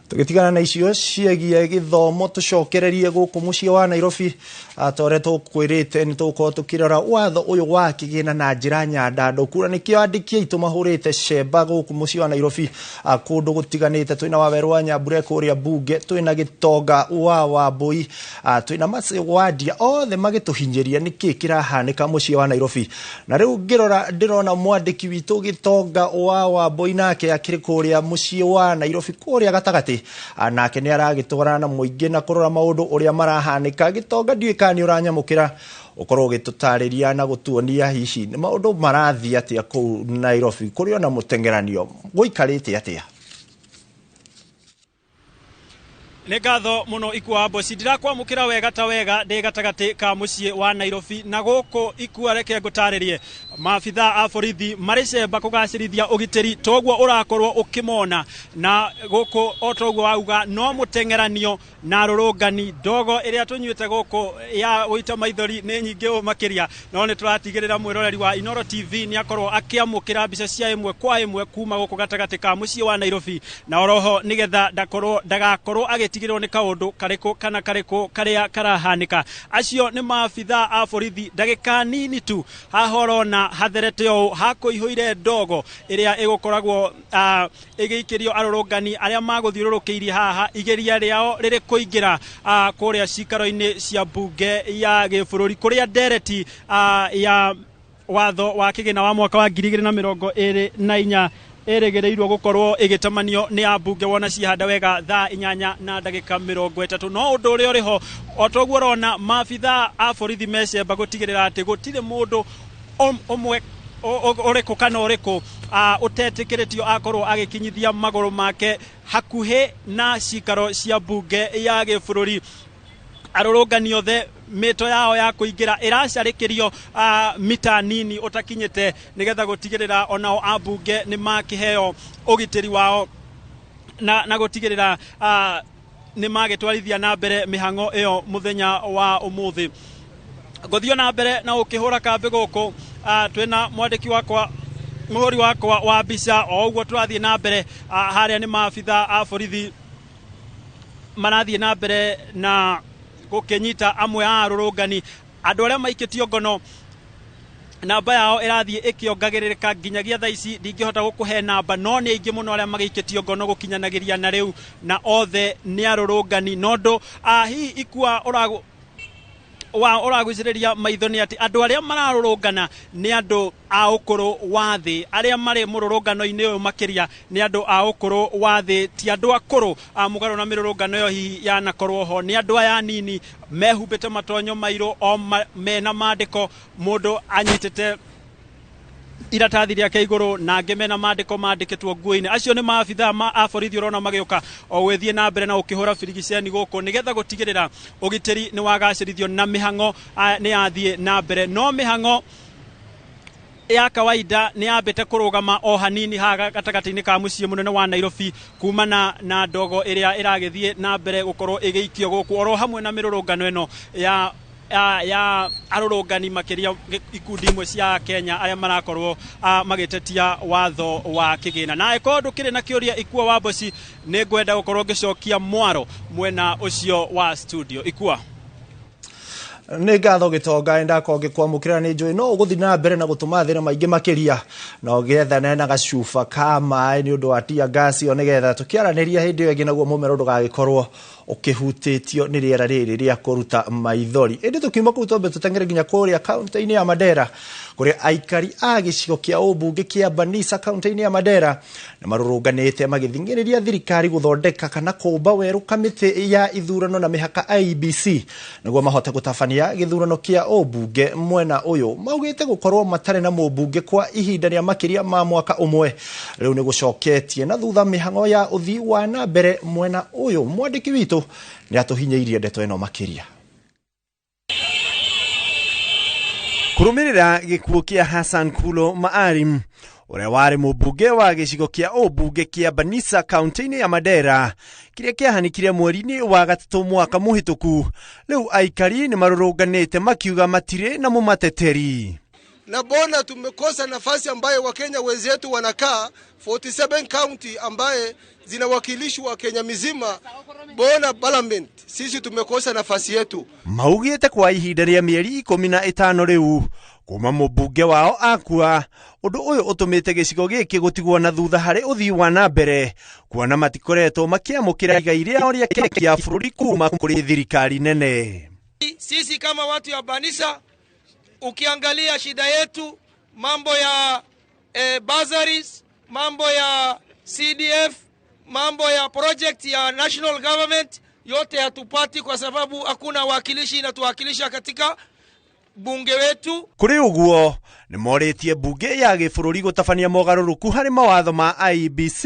Tũgĩtigana na icio ciĩgiĩ gĩthomo, tũcokererie gũkũ mũciĩ wa Nairobi. Ta ũrĩa tũkwĩrĩte, nĩ tũgũkorwo tũkĩrora watho ũyũ wa kĩgĩna na njĩra nyandandũku, na nĩkĩo andĩki aitũ mahũrĩte cemba gũkũ mũciĩ wa Nairobi, kũndũ gũtiganĩte. Twĩna Wawerũ wa Nyambure kũrĩa mbunge, twĩna Gĩtonga wa Wambũi, twĩna Mercy Wandia, othe magĩtũhinyĩria nĩkĩ kĩrahanĩka mũciĩ wa Nairobi. Na rĩu ngĩrora ndĩrona mwandĩki witũ Gĩtonga wa Wambũi nake akĩrĩ kũrĩa mũciĩ wa Nairobi kũrĩa gatagatĩ. Nake nĩ aragĩtwarana na mũingĩ na kũrora maũndũ ũrĩa marahanĩka. Gĩtonga, ndiũĩ kana nĩ ũranyamũkĩra ũkorwo ũgĩtũtarĩria na gũtuonia hihi nĩ maũndũ marathiĩ atĩa kũu Nairobi kũrĩ ona mũteng'eranio gũikarĩte atĩa. Nĩ ngatho mũno, Ikua Mboci. Ndirakwamũkĩra wega ta wega ndĩ gatagatĩ ka mũciĩ wa Nairobi, na gũkũ, Ikua, reke ngũtarĩrie, maabitha a borithi marĩ cemba kũgacĩrithia ũgitĩri toguo ũrakorwo ũkĩmona. Na gũkũ, o toguo wauga, no mũteng'eranio na rũrũngani. Ndogo ĩrĩa tũnyuĩte gũkũ ya gũita maithori nĩ nyingĩ ũũ makĩria, no nĩ tũratigĩrĩra mwĩroreri wa Inoro TV nĩ akorwo akĩamũkĩra mbica cia ĩmwe kwa ĩmwe kuma gũkũ gatagatĩ ka mũciĩ wa Nairobi, na oroho nĩgetha ndakorwo ndagakorwo agĩtigĩrĩrwo nĩ kaũndũ karĩkũ kana karĩkũ karĩa karahanĩka. Acio nĩ maabitha a borithi. Ndagĩka nini tu haha ũrona hatherete ũũ hakũihũire ndogo ĩrĩa ĩgũkoragwo ĩgĩikĩrio arũrũngani arĩa magũthiũrũrũkĩirie haha igeria rĩao rĩrĩ kũingĩra kũrĩa cikaro-inĩ cia mbunge ya gĩbũrũri, kũrĩa ndereti ya watho wa kĩgĩna wa mwaka wa 2024 ĩrĩgĩrĩirwo gũkorwo ĩgĩtamanio nĩ ambunge wona ciahanda wega thaa 8:30. No ũndũ ũrĩa ũrĩ ho, o toguo ũrona maabitha a borithi mecemba gũtigĩrĩra atĩ gũtirĩ mũndũ ũmwe ũrĩkũ kana ũrĩkũ ũtetĩkĩrĩtio akorwo agĩkinyithia magũrũ make hakuhĩ na cikaro cia mbunge ya gĩbũrũri. Arũrũngani othe mĩto yao ya kũingĩra ĩracarĩkĩrio mita nini ũtakinyĩte nĩgetha gũtigĩrĩra onao ambunge nĩ makĩheo ũgitĩri wao na gũtigĩrĩra nĩ magĩtwarithia na mbere mĩhang'o ĩyo mũthenya wa ũmũthĩ. Ngũthiĩ na mbere na ũkĩhũra kambĩ gũkũ, twĩna mwandĩki wakwa, mũhũri wakwa wa mbica, o ũguo tũrathiĩ na mbere. Harĩa nĩ maabitha a borithi marathiĩ na mbere na gũkĩnyita amwe a arũrũngani, andũ arĩa maikĩtio ngono namba yao ĩrathiĩ ĩkĩongagĩrĩrĩka nginyagia thaa ici ndingĩhota gũkũhe namba, no nĩ aingĩ mũno arĩa magĩikĩtio ngono gũkinyanagĩria na rĩu, na othe nĩ arũrũngani. Nondũ hihi ikua ũragucĩrĩria maitho nĩ atĩ andũ arĩa mararũrũngana nĩ andũ a ũkũrũ wa thĩ, arĩa marĩ mũrũrũngano-inĩ ũyũ makĩria nĩ andũ a ũkũrũ wa thĩ, ti andũ akũrũ mũgarũ na mĩrũrũngano ĩyo hihi yanakorwo ho. Nĩ andũ aya anini mehumbĩte matonyo mairũ o mena mandĩko, mũndũ anyitĩte iratathi rĩake igũrũ na angĩ mena mandĩko mandĩkĩtwo nguo-inĩ. Acio nĩ maabitha a borithi ũrona magĩũka o gwĩthiĩ na mbere na ũkĩhũra birigiceni gũkũ nĩgetha gũtigĩrĩra ũgitĩri nĩ wagacĩrithio na mĩhang'o nĩ yathiĩ na mbere. No mĩhang'o ya kawaida nĩ yambĩte kũrũgama o hanini haha gatagatĩ-inĩ ka mũciĩ mũnene wa Nairobi kumana na ndogo ĩrĩa ĩragĩthiĩ na mbere gũkorwo ĩgĩikio gũkũ oro hamwe na mĩrũrũngano ĩno ya arũrũngani makĩria ikundi imwe cia Kenya arĩa marakorwo magĩtetia watho wa kĩgĩna. Na ĩkorwo ndũkĩrĩ na kĩũria Ikua wa Mboci, nĩ ngwenda gũkorwo ngĩcokia mwaro mwena ũcio wa studio. Ikua. Nĩ ngatho Gĩtonga, ndakorwo ngĩkwamũkĩra, nĩ njũĩ no ũgũthiĩ na mbere na gũtũma thĩna maingĩ makĩria na ũgĩethane na gacuba ka maĩ nĩ ũndũ wa tear gas ĩyo nĩgetha tũkĩaranĩria hĩndĩ ĩyo ĩngĩ naguo mũmero ndũgagĩkorwo ũkĩhutĩtio nĩ rĩera rĩrĩ rĩa kũruta maithori. Ĩndĩ tũkiuma kũu twambe tũteng'ere nginya kũrĩa kaunti-inĩ ya Mandera kũrĩa aikari a gĩcigo kĩa ũmbunge kĩa Banisa kaunti-inĩ ya Mandera nĩ marũrũnganĩte magĩthing'ĩrĩria thirikari gũthondeka kana kũmba werũ kamĩtĩ ya ithurano na mĩhaka IEBC nĩguo mahote gũtabania gĩthurano kĩa ũmbunge mwena ũyũ. Maugĩte gũkorwo matarĩ na mũmbunge kwa ihinda rĩa makĩria ma mwaka ũmwe rĩu nĩ gũcoketie na thutha mĩhang'o ya ũthii wa na mbere mwena ũyũ. Mwandĩki witũ nĩ atũhinyĩirie ndeto ĩno makĩria. Kũrũmĩrĩra gĩkuũ kĩa Hassan Kulo Maalim ũrĩa warĩ mũmbunge wa gĩcigo kĩa ũmbunge kĩa Banisa kaunti-inĩ ya Mandera kĩrĩa kĩahanĩkire mweri-inĩ wa gatatũ mwaka mũhĩtũku, rĩu aikari nĩ marũrũnganĩte makiuga matirĩ na mũmateteri. Na bona tumekosa nafasi ambayo Wakenya wenzetu wanakaa 47 county ambaye zinawakilishwa Kenya mizima, bona parliament sisi tumekosa nafasi yetu. Maugĩte kwa ihinda rĩa mĩeri 15 rĩu kuma mũmbunge wao akua, ũndũ ũyũ ũtũmĩte gĩcigo gĩkĩ gũtigwo na thutha harĩ ũthii wa na mbere kuona matikoretwo makĩamũkĩra igai rĩao rĩa kĩa bũrũri kuma kũrĩ thirikari nene. Sisi kama watu ya Banisa, ukiangalia shida yetu mambo ya bursaries, mambo ya CDF, mambo ya project ya national government yote hatupati kwa sababu hakuna wakilishi inatuwakilisha katika bunge wetu. Kũrĩ ũguo nĩ morĩtie bunge ya gĩbũrũri gũtabania mogarũrũku harĩ mawatho ma IEBC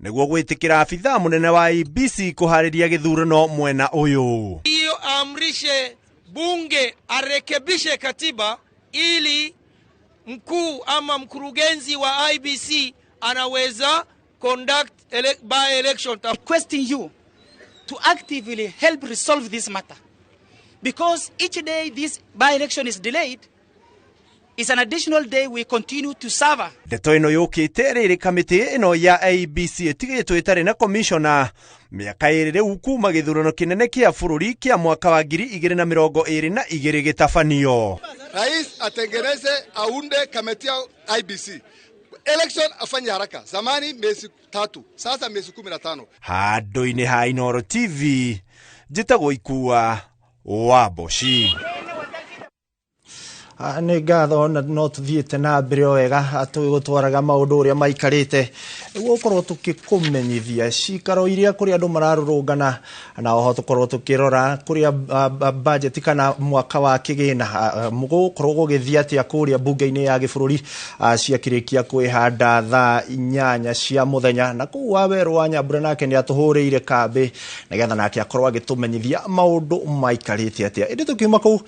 nĩguo gwĩtĩkĩra abithaa mũnene wa IEBC kũharĩria gĩthurano mwena ũyũ. Hiyo amrishe bunge arekebishe katiba ili mkuu ama mkurugenzi wa IEBC anaweza conduct by election. Requesting you to actively help resolve this matter, because each day this by-election is delayed is an additional day we continue to suffer. Ndeto ĩno yũkĩte rĩrĩ kamĩtĩ ĩno ya IEBC ĩtigĩtwo ĩtarĩ na komishona mĩaka ĩrĩ rĩu kuma gĩthurano kĩnene kĩa bũrũri kĩa mwaka wa 2022 gĩtabanio. Rais atengeneze aunde kamati ya IEBC. Election afanye haraka. Zamani miezi 3, sasa miezi 15. Handũ-inĩ ha Inooro TV njĩtagwo Ikua wa Mboci. Nĩ ngatho na no tũthiĩte na mbere o wega tũgĩgũtwaraga maũndũ ũrĩa maikarĩte nĩguo gũkorwo tũkĩkũmenyithia cikaro iria kũrĩa andũ mararũrũngana, na oho tũkorwo tũkĩrora kũrĩa budget kana mwaka wa kĩgĩna gũkorwo gũgĩthiĩ atĩa kũrĩa mbunge-inĩ ya gĩbũrũri ciakĩrĩkia kwĩhanda thaa 8 cia mũthenya. Na kũu Wawerũ wa Nyambura nake nĩ atũhũrĩire kambĩ nĩgetha nake akorwo agĩtũmenyithia maũndũ maikarĩte atĩa. Ĩndĩ tũkiuma kũu,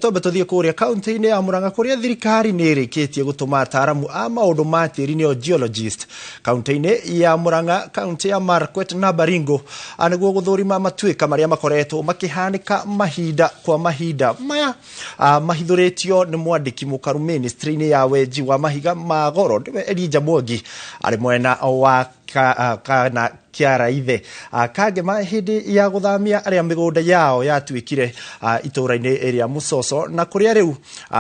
twambe tũthiĩ kũrĩa kaunti-inĩ ya Murang'a kũrĩa thirikari nĩ ĩrĩkĩtie gũtũma ataaramu a maũndũ ma tĩri nĩo geologist kaunti-inĩ ya Murang'a, kaunti ya Marakwet na Baringo nĩguo gũthũrima matuĩka marĩa makoretwo makĩhanĩka mahinda kwa mahinda maya mahithũrĩtio nĩ mwandĩki mũkaru ministry-inĩ ya wenji wa mahiga ma goro nĩwe Elijah Mwangi arĩ mwena wa kana Kĩaraithe Kangema hĩndĩ ya gũthamia arĩa mĩgũnda yao yatuĩkire itũũra-inĩ rĩa Mũcoco na kũrĩa rĩu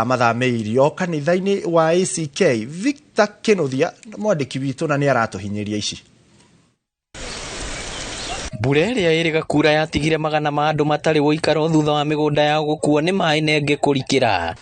mathamĩirio kanitha-inĩ wa ACK. Victor Kĩnuthia mwandĩki witũ na nĩ aratũhinyĩria ici. Mbura ĩrĩa ĩrĩga kura yatigire magana ma andũ matarĩ ũikaro thutha wa mĩgũnda yao gũkuo nĩ maĩ na ĩngĩ kũrikĩra.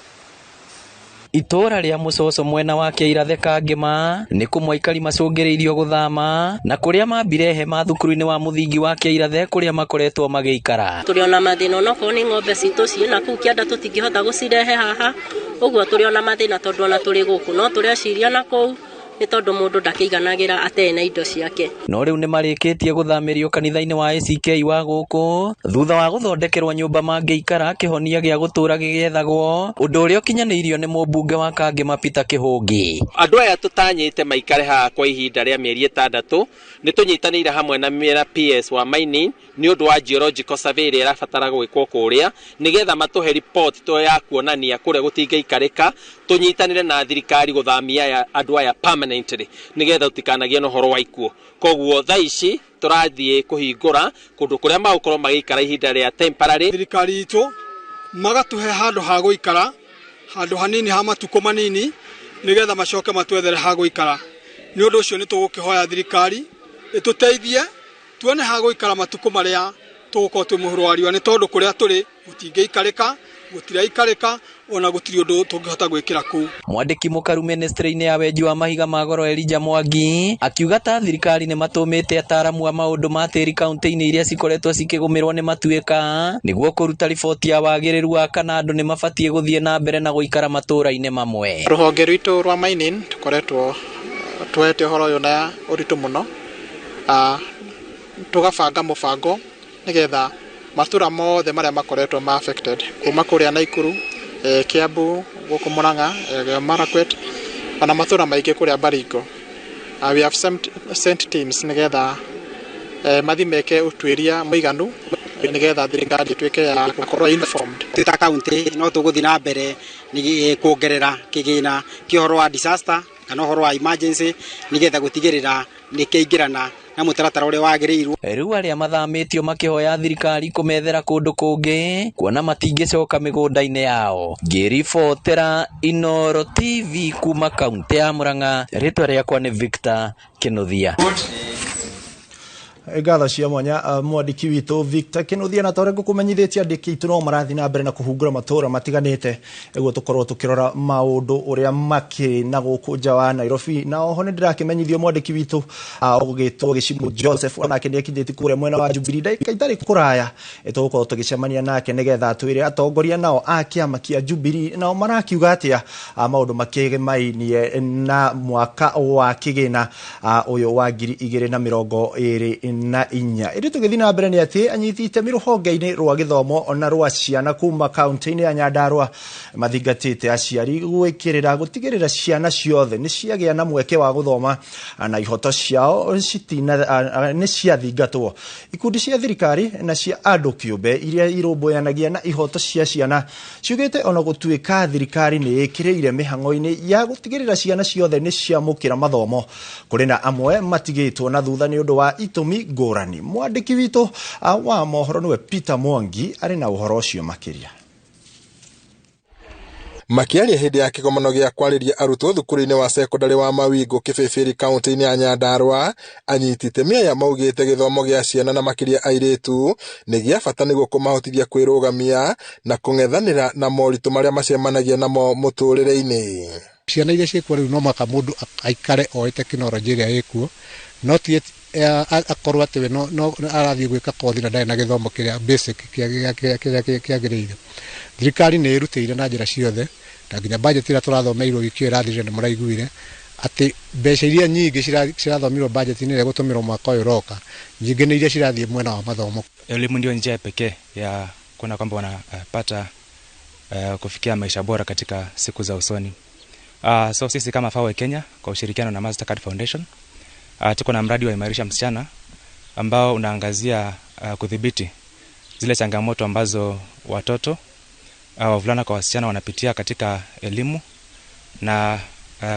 Itũũra rĩa Mũcoco mwena wa Kĩarathe Kangema nĩ kũmwe aikari macũngĩrĩirio gũthama na kũrĩa mambire hema thukuru-inĩ wa mũthingi wa Kĩarathe kũrĩa makoretwo magĩikara. Tũrĩ ona mathĩna onokorwo nĩ ng'ombe citũ ciĩ na kũu kĩanda tũtingĩhota gũcirehe haha, ũguo tũrĩ ona mathĩna tondũ ona tũrĩ gũkũ no tũreciria na kũu nĩ tondũ mũndũ ndakĩiganagĩra atarĩ na indo ciake. No rĩu nĩmarĩkĩtie gũthamĩrio kanitha-inĩ wa ACK wa gũkũ thutha wa gũthondekerwo nyũmba mangĩikara kĩhonia gĩa gũtũũra gĩgĩethagwo, ũndũ ũrĩa ũkinyanĩirio nĩ mũmbunge wa Kangema Peter Kĩhũngĩ. Andũ aya tũtanyĩte maikare haha kwa ihinda rĩa mĩeri 6 nĩ tũnyitanĩire hamwe na mĩra PS wa mining nĩ ũndũ wa geological survey ĩrĩa ĩrabatara gwĩkwo kũrĩa nĩgetha matũhe report to ya kuonania kũrĩa gũtingĩikarĩka, tũnyitanĩre na thirikari gũthamia andũ aya permanently nĩgetha tũtikanagie na ũhoro wa ikuũ. Koguo thaa ici tũrathiĩ kũhingũra kũndũ kũrĩa magũkorwo magĩikara ihinda rĩa temporary. Thirikari itũ magatũhe handũ ha gũikara, handũ hanini ha matukũ manini nĩgetha macoke matwethere ha gũikara. Nĩ ũndũ ũcio nĩ tũgũkĩhoya thirikari ĩtũteithie tuone ha gũikara matukũ marĩa tũgũkorwo twĩ mũhuro wa riũa, nĩ tondũ kũrĩa tũrĩ gũtingĩikarĩka, gũtiraikarĩka ona gũtirĩ ũndũ tũngĩhota gwĩkĩra kũu. Mwandĩki mũkaru ministry-inĩ ya wenji wa mahiga ma goro Elijah Mwangi akiuga ta thirikari nĩ matũmĩte ataaramu a maũndũ ma tĩri kaunti-inĩ iria cikoretwo cikĩgũmĩrwo nĩ matuĩka nĩguo kũruta riboti ya wagĩrĩru wa kana andũ nĩ mabatiĩ gũthiĩ na mbere na gũikara matũũra-inĩ mamwe. Rũhonge rwitũ rwa mining tũkoretwo tuoete ũhoro ũyũ na ũritũ mũno, tũgabanga mũbango nĩgetha matũra mothe marĩa makoretwo ma affected kuma kũrĩa Naikuru, Kiambu, gũkũ Murang'a, Marakwet ona matũra maingĩ kũrĩa Baringo. We have sent teams nĩgetha mathi meke ũtuĩria mũiganu nĩgetha thirikari ĩtuĩke ya gũkorwo informed. Twĩ ta kaunti no tũgũthiĩ na mbere kuongerera kĩgĩna kĩa ũhoro wa disaster kana ũhoro wa emergency nĩgetha gũtigĩrĩra nĩ kĩaingĩrana na mũtaratara ũrĩa wagĩrĩirwo. Rĩu arĩa mathamĩtio makĩhoya thirikari kũmethera kũndũ kũngĩ kuona matingĩcoka mĩgũnda-inĩ yao. Ngĩribotera Inooro TV kuma kaunti ya Murang'a, rĩtwa rĩakwa nĩ Victor Kĩnuthia. Ngatho cia mwanya mwandĩki witũ Victor Kĩnuthia, na torĩa ngũkũmenyithĩtie andĩki aitũ no marathiĩ na mbere na kũhungura matũũra matiganĩte nĩguo tũkorwo tũkĩrora maũndũ ũrĩa makĩrĩ na gũkũ nja wa Nairobi. Na oho nĩ ndĩrakĩmenyithio mwandĩki witũ ũgĩtwo Gĩcimũ Joseph onake nĩ akinyĩte kũrĩa mwena wa Jubilee ndagĩka itarĩ kũraya tũgũkorwo tũgĩcemania nake nĩgetha atwĩre atongoria nao a kĩama kĩa Jubilee nao marakiuga atĩa maũndũ makĩgemainie na mwaka wa kĩgĩna ũyũ wa 2024. Ĩndĩ tũgĩthiĩ na mbere nĩ atĩ anyiti itemi rũhonge-inĩ rwa gĩthomo na rwa ciana kuma kaunti-inĩ ya Nyandarua mathingatĩte aciari gwĩkĩrĩra gũtigĩrĩra ciana ciothe nĩ ciagĩa na mweke wa gũthoma na ihoto ciao nĩ ciathingatwo. Ikundi cia thirikari na cia andũ kĩũmbe iria irũmbũyanagia na ihoto cia ciana ciugĩte ona gũtuĩka thirikari nĩ ĩkĩrĩire mĩhang'o-inĩ ya gũtigĩrĩra ciana ciothe nĩ ciamũkĩra mathomo, kũrĩ na amwe matigĩtwo na thutha nĩ ũndũ wa itũmi ngũrani. Mwandĩki witũ wa mohoro nĩwe Peter Mwangi arĩ na ũhoro ũcio makĩria. Makĩaria hĩndĩ ya kĩgomano gĩa kwarĩria arutwo thukuru-inĩ wa cekondarĩ wa Mawingu Kĩbĩbĩri kaunti-inĩ ya Nyandarua, anyiti itemi aya maugĩte gĩthomo gĩa ciana na makĩria airĩtu nĩ gĩa bata nĩguo kũmahotithia kwĩrũgamia na kũng'ethanĩra na moritũ marĩa macemanagia namo mũtũrĩre-inĩ. Ciana iria ciĩkuo rĩu no mũhaka mũndũ aikare oĩ tekinoronjĩ ĩrĩa ĩkuo, no ti akorwo atĩ we no arathiĩ gwĩka kothi na ndarĩ na gĩthomo kĩrĩa basic kĩrĩa kĩagĩrĩire. Thirikari nĩ ĩrutĩire na njĩra ciothe, na nginya budget ĩrĩa tũrathomeirwo wiki ĩyo ĩrathirire nĩ mũraiguire atĩ mbeca iria nyingĩ cirathomirwo budget-inĩ ĩrĩa ĩgũtũmĩrwo mwaka ũyũ ũroka, nyingĩ nĩ iria cirathiĩ mwena wa mathomo. Elimu ndio njia pekee ya kuona kwamba wanapata kufikia maisha bora katika siku za usoni. So sisi kama FAWE Kenya kwa ushirikiano na Mastercard Foundation tuko na mradi wa Imarisha Msichana ambao unaangazia kudhibiti zile changamoto ambazo watoto wavulana kwa wasichana wanapitia katika elimu na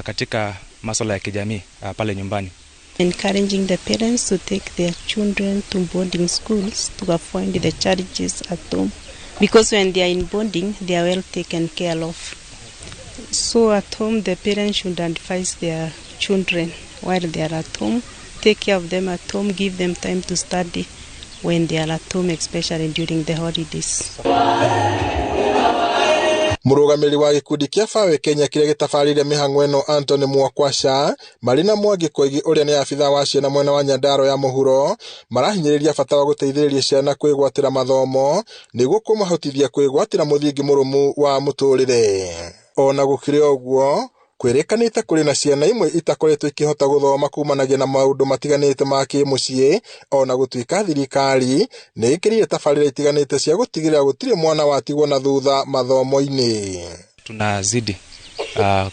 katika masuala ya kijamii pale nyumbani. Encouraging the parents to take their children to boarding schools to avoid the challenges at home, because when they are in boarding they are well taken care of. So at home the parents should advise their children while they are at home, take care of them at home, give them time to study when they are at home, especially during the holidays. Mũrũgamĩrĩri wa gĩkundi kĩa FAWE Kenya kĩrĩa gĩtabarĩire mĩhang'o ĩno Anthony Mwakwasha marĩ na Mwangi Koigi ũrĩa nĩ abithaa wa ciana mwena wa Nyandarua ya mũhuro marahinyĩrĩria bata wa gũteithĩrĩria ciana kwĩgwatĩra mathomo nĩguo kũmahotithia kwĩgwatĩra mũthingi mũrũmu wa mũtũrĩre. Ona gũkĩrĩ ũguo, kwĩrĩkanĩte kũrĩ na ciana imwe itakoretwo ikĩhota gũthoma kumanagia na maũndũ matiganĩte ma kĩmũciĩ, ona gũtuĩka thirikari nĩ ĩkĩrire tabarĩra itiganĩte cia gũtigĩrĩra gũtirĩ mwana watigwo na thutha mathomo-inĩ. Tunazidi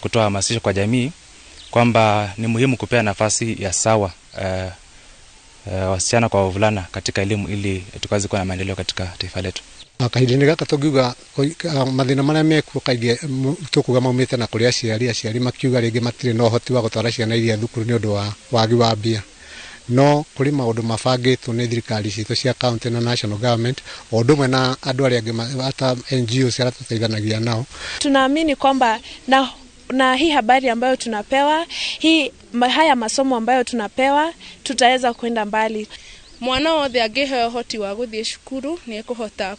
kutoa hamasisho kwa jamii kwamba ni muhimu kupea nafasi ya sawa wasichana kwa wavulana katika elimu ili tukaweze kuwa na maendeleo katika taifa letu. Kahinda-inĩ gaka tũngiuga mathĩna marĩa mekuo kaingĩ tũkuga maumĩte na kũrĩ aciari makiuga rĩngĩ matirĩ na ũhoti wa gũtwara ciana iria thukuru nĩ ũndũ wa wagi wa mbia. No kũrĩ maũndũ mabangĩtwo nĩ thirikari citũ cia county na national government o ũndũ ũmwe na andũ arĩa angĩ hata NGOs arĩa tũteithanagia nao. Tunaamini kwamba na hii habari ambayo tunapewa, haya masomo ambayo tunapewa, tutaweza kwenda mbali. Mwana wothe angĩheo ũhoti wa gũthiĩ cukuru nĩ ekũhota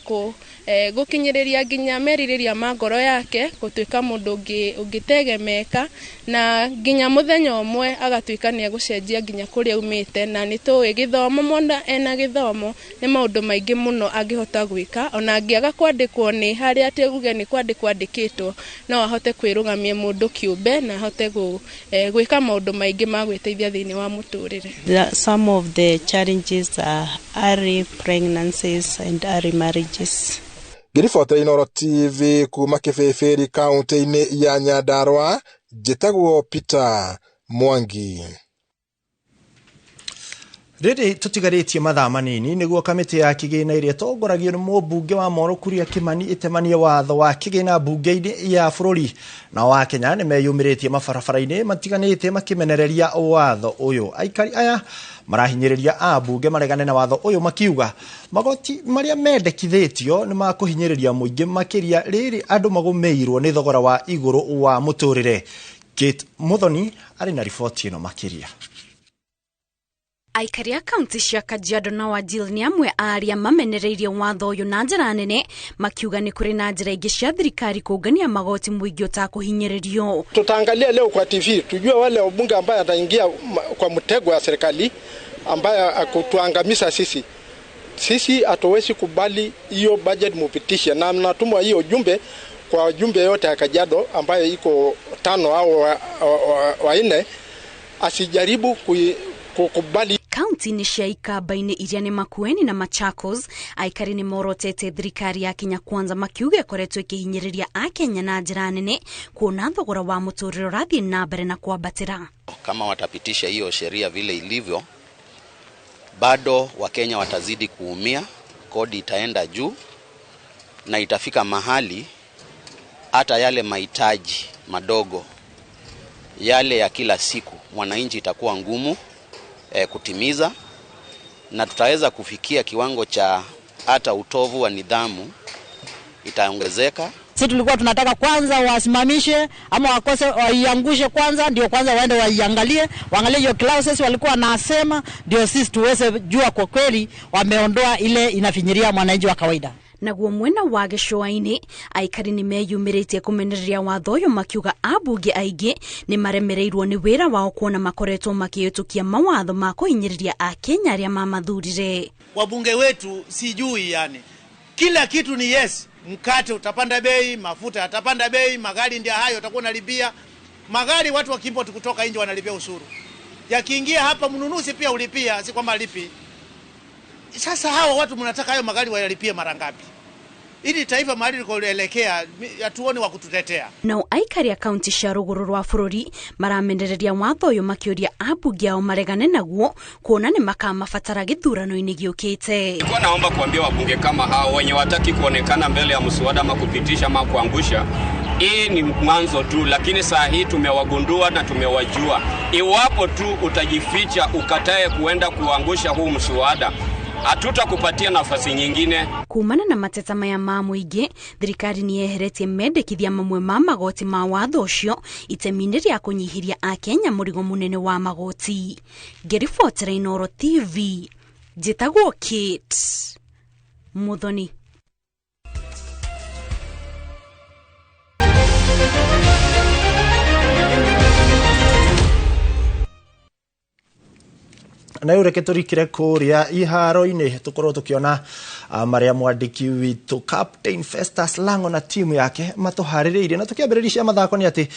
gũkinyĩrĩria nginya merirĩria ma ngoro yake, gũtuĩka mũndũ ũngĩtegemeka, na nginya mũthenya ũmwe agatuĩka nĩ egũcenjia nginya kũrĩa aumĩte. Na nĩ tũĩ gĩthomo, mwana ena gĩthomo nĩ maũndũ maingĩ mũno angĩhota gwĩka, ona angĩaga kwandĩkwo nĩ harĩa atĩ uge nĩ kwandĩkwo andĩkĩtwo, no ahote kwĩrũgamia mũndũ kĩũmbe na ahote gwĩka maũndũ maingĩ ma gwĩteithia thĩinĩ wa mũtũrĩre. Some of the challenges are early pregnancies and early marriages. Ngĩribotera Inooro TV kuma Kĩbĩbĩri kaunti-inĩ ya Nyandarua, njĩtagwo Peter Mwangi. Rĩrĩ tũtigarĩtie mathaa manini nĩguo kamĩtĩ ya kĩgĩna ĩrĩa ĩtongoragio nĩ mũmbunge wa Moro Kuria Kimani ĩtemanie watho wa kĩgĩna mbunge-inĩ ya bũrũri. Nao Akenya nĩ meyumĩrĩtie mabarabara-inĩ matiganĩte makĩmenereria watho ũyũ. Aikari aya marahinyĩrĩria ambunge maregane na watho ũyũ makiuga magoti marĩa mendekithĩtio nĩ makũhinyĩrĩria mũingĩ makĩria rĩrĩ andũ magũmĩirwo nĩ thogora wa igũrũ wa mũtũrĩre. Kate Muthoni arĩ na riboti ĩno makĩria. Aikari a kaunti cia Kajiado na Wajir nĩ amwe a arĩa mamenereirie watho ũyũ na njĩra nene, makiuga nĩ kũrĩ na njĩra ingĩ cia thirikari kũngania magoti mũingĩ ũtakũhinyĩrĩrio. Tutaangalia leo kwa TV tujue wale wabunge ambaye ataingia kwa mtego ya serikali ambaye akutuangamiza sisi. Sisi hatuwezi kubali hiyo budget mupitishe, na mnatumwa hiyo jumbe kwa jumbe yote ya Kajiado ambayo iko 5 au 4 asijaribu kukubali. Kaunti-inĩ cia Ikamba-inĩ iria nĩ Makueni na Machakos, aikari nĩ morotete thirikari ya Kenya Kwanza makiuga ĩkoretwo ĩkĩhinyĩrĩria Akenya na njĩra nene kuona thogora wa mũtũrĩre ũrathiĩ na mbere na kwambatĩra. Kama watapitisha hiyo sheria vile ilivyo, bado Wakenya watazidi kuumia, kodi itaenda juu na itafika mahali hata yale mahitaji madogo yale ya kila siku mwananchi itakuwa ngumu kutimiza, na tutaweza kufikia kiwango cha hata utovu wa nidhamu itaongezeka. Si tulikuwa tunataka kwanza wasimamishe ama wakose waiangushe kwanza, ndio kwanza waende waiangalie, waangalie hiyo clauses walikuwa wanasema, ndio sisi tuweze jua kwa kweli wameondoa ile inafinyiria mwananchi wa kawaida. Naguo mwena wa gĩcũa-inĩ, aikari nĩ meyumĩrĩtie kũmenereria watho ũyũ, makiuga ambunge aingĩ nĩ maremereirwo nĩ wĩra wao kuona makoretwo makĩhĩtũkia mawatho ma kũhinyĩrĩria akenya arĩa mamathurire. Wabunge wetu sijui, yani kila kitu ni yes. Mkate utapanda bei, mafuta yatapanda bei, magari ndio hayo utakuwa unalipia. Magari watu wakiimport kutoka nje wanalipia ushuru. Yakiingia hapa mnunuzi pia ulipia, si kwamba lipi. Sasa hawa watu mnataka hayo magari wayalipie mara ngapi? Ili taifa mahali likoelekea hatuoni wa kututetea. Nao aikari a kaunti cia rũgũrũ rwa bũrũri maramenereria watho ũyũ, makĩũria ambunge ao maregane naguo kuona nĩ makamabatara gĩthurano-inĩ gĩũkĩte. Nilikuwa naomba kuambia wabunge kama hao wenye wataki kuonekana mbele ya mswada ama kupitisha ama kuangusha, hii ni mwanzo tu, lakini saa hii tumewagundua na tumewajua. Iwapo tu utajificha ukatae kuenda kuangusha huu mswada, hatutakupatia nafasi nyingine. Kumana na mateta maya ma mũingĩ, thirikari nĩ yeheretie mendekithia mamwe ma magoti ma watho ũcio itemi-inĩ rĩa kũnyihiria akenya mũrigo mũnene wa magoti. Ngĩribotera Inooro TV, njĩtagwo Kate Muthoni. Na rĩu reke tũrikĩre kũrĩa iharo-inĩ tũkorwo tũkĩona marĩa mwandĩki witũ Captain Festus Lango na timu yake matũharĩrĩirie. Na tũkĩambĩrĩria cia mathako nĩ atĩ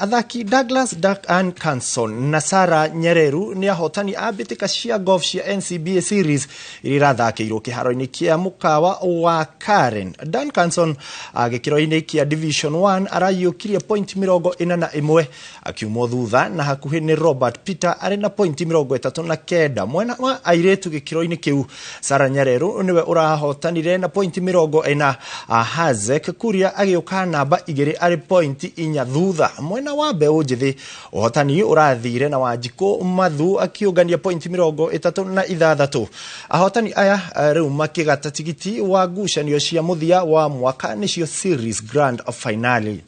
athaki Douglas Duncanson na Sarah Nyereru nĩ ahotani a mbĩtĩka cia golf cia NCBA Series iria irathakĩirwo kĩharo-inĩ kĩa mũkawa wa Karen. Duncanson gĩkĩro-inĩ kĩa Division 1 araiyũkirie point 41 akiumwo thutha na hakuhĩ nĩ Robert Peter arĩ na point 39. Mwena wa airĩtu gĩkĩro-inĩ kĩu Sarah Nyareru nĩwe ũrahotanire na point 40, Hazek Kuria agĩũka namba 2 arĩ point 4 thutha. Mwena wa mbeũ njĩthĩ ũhotani ũrathire na Wanjikũ Mathu akĩũngania point 36. Ahotani aya rĩu makĩgata tigiti wa ngucanio cia mũthia wa mwaka nĩcio Series Grand Finale.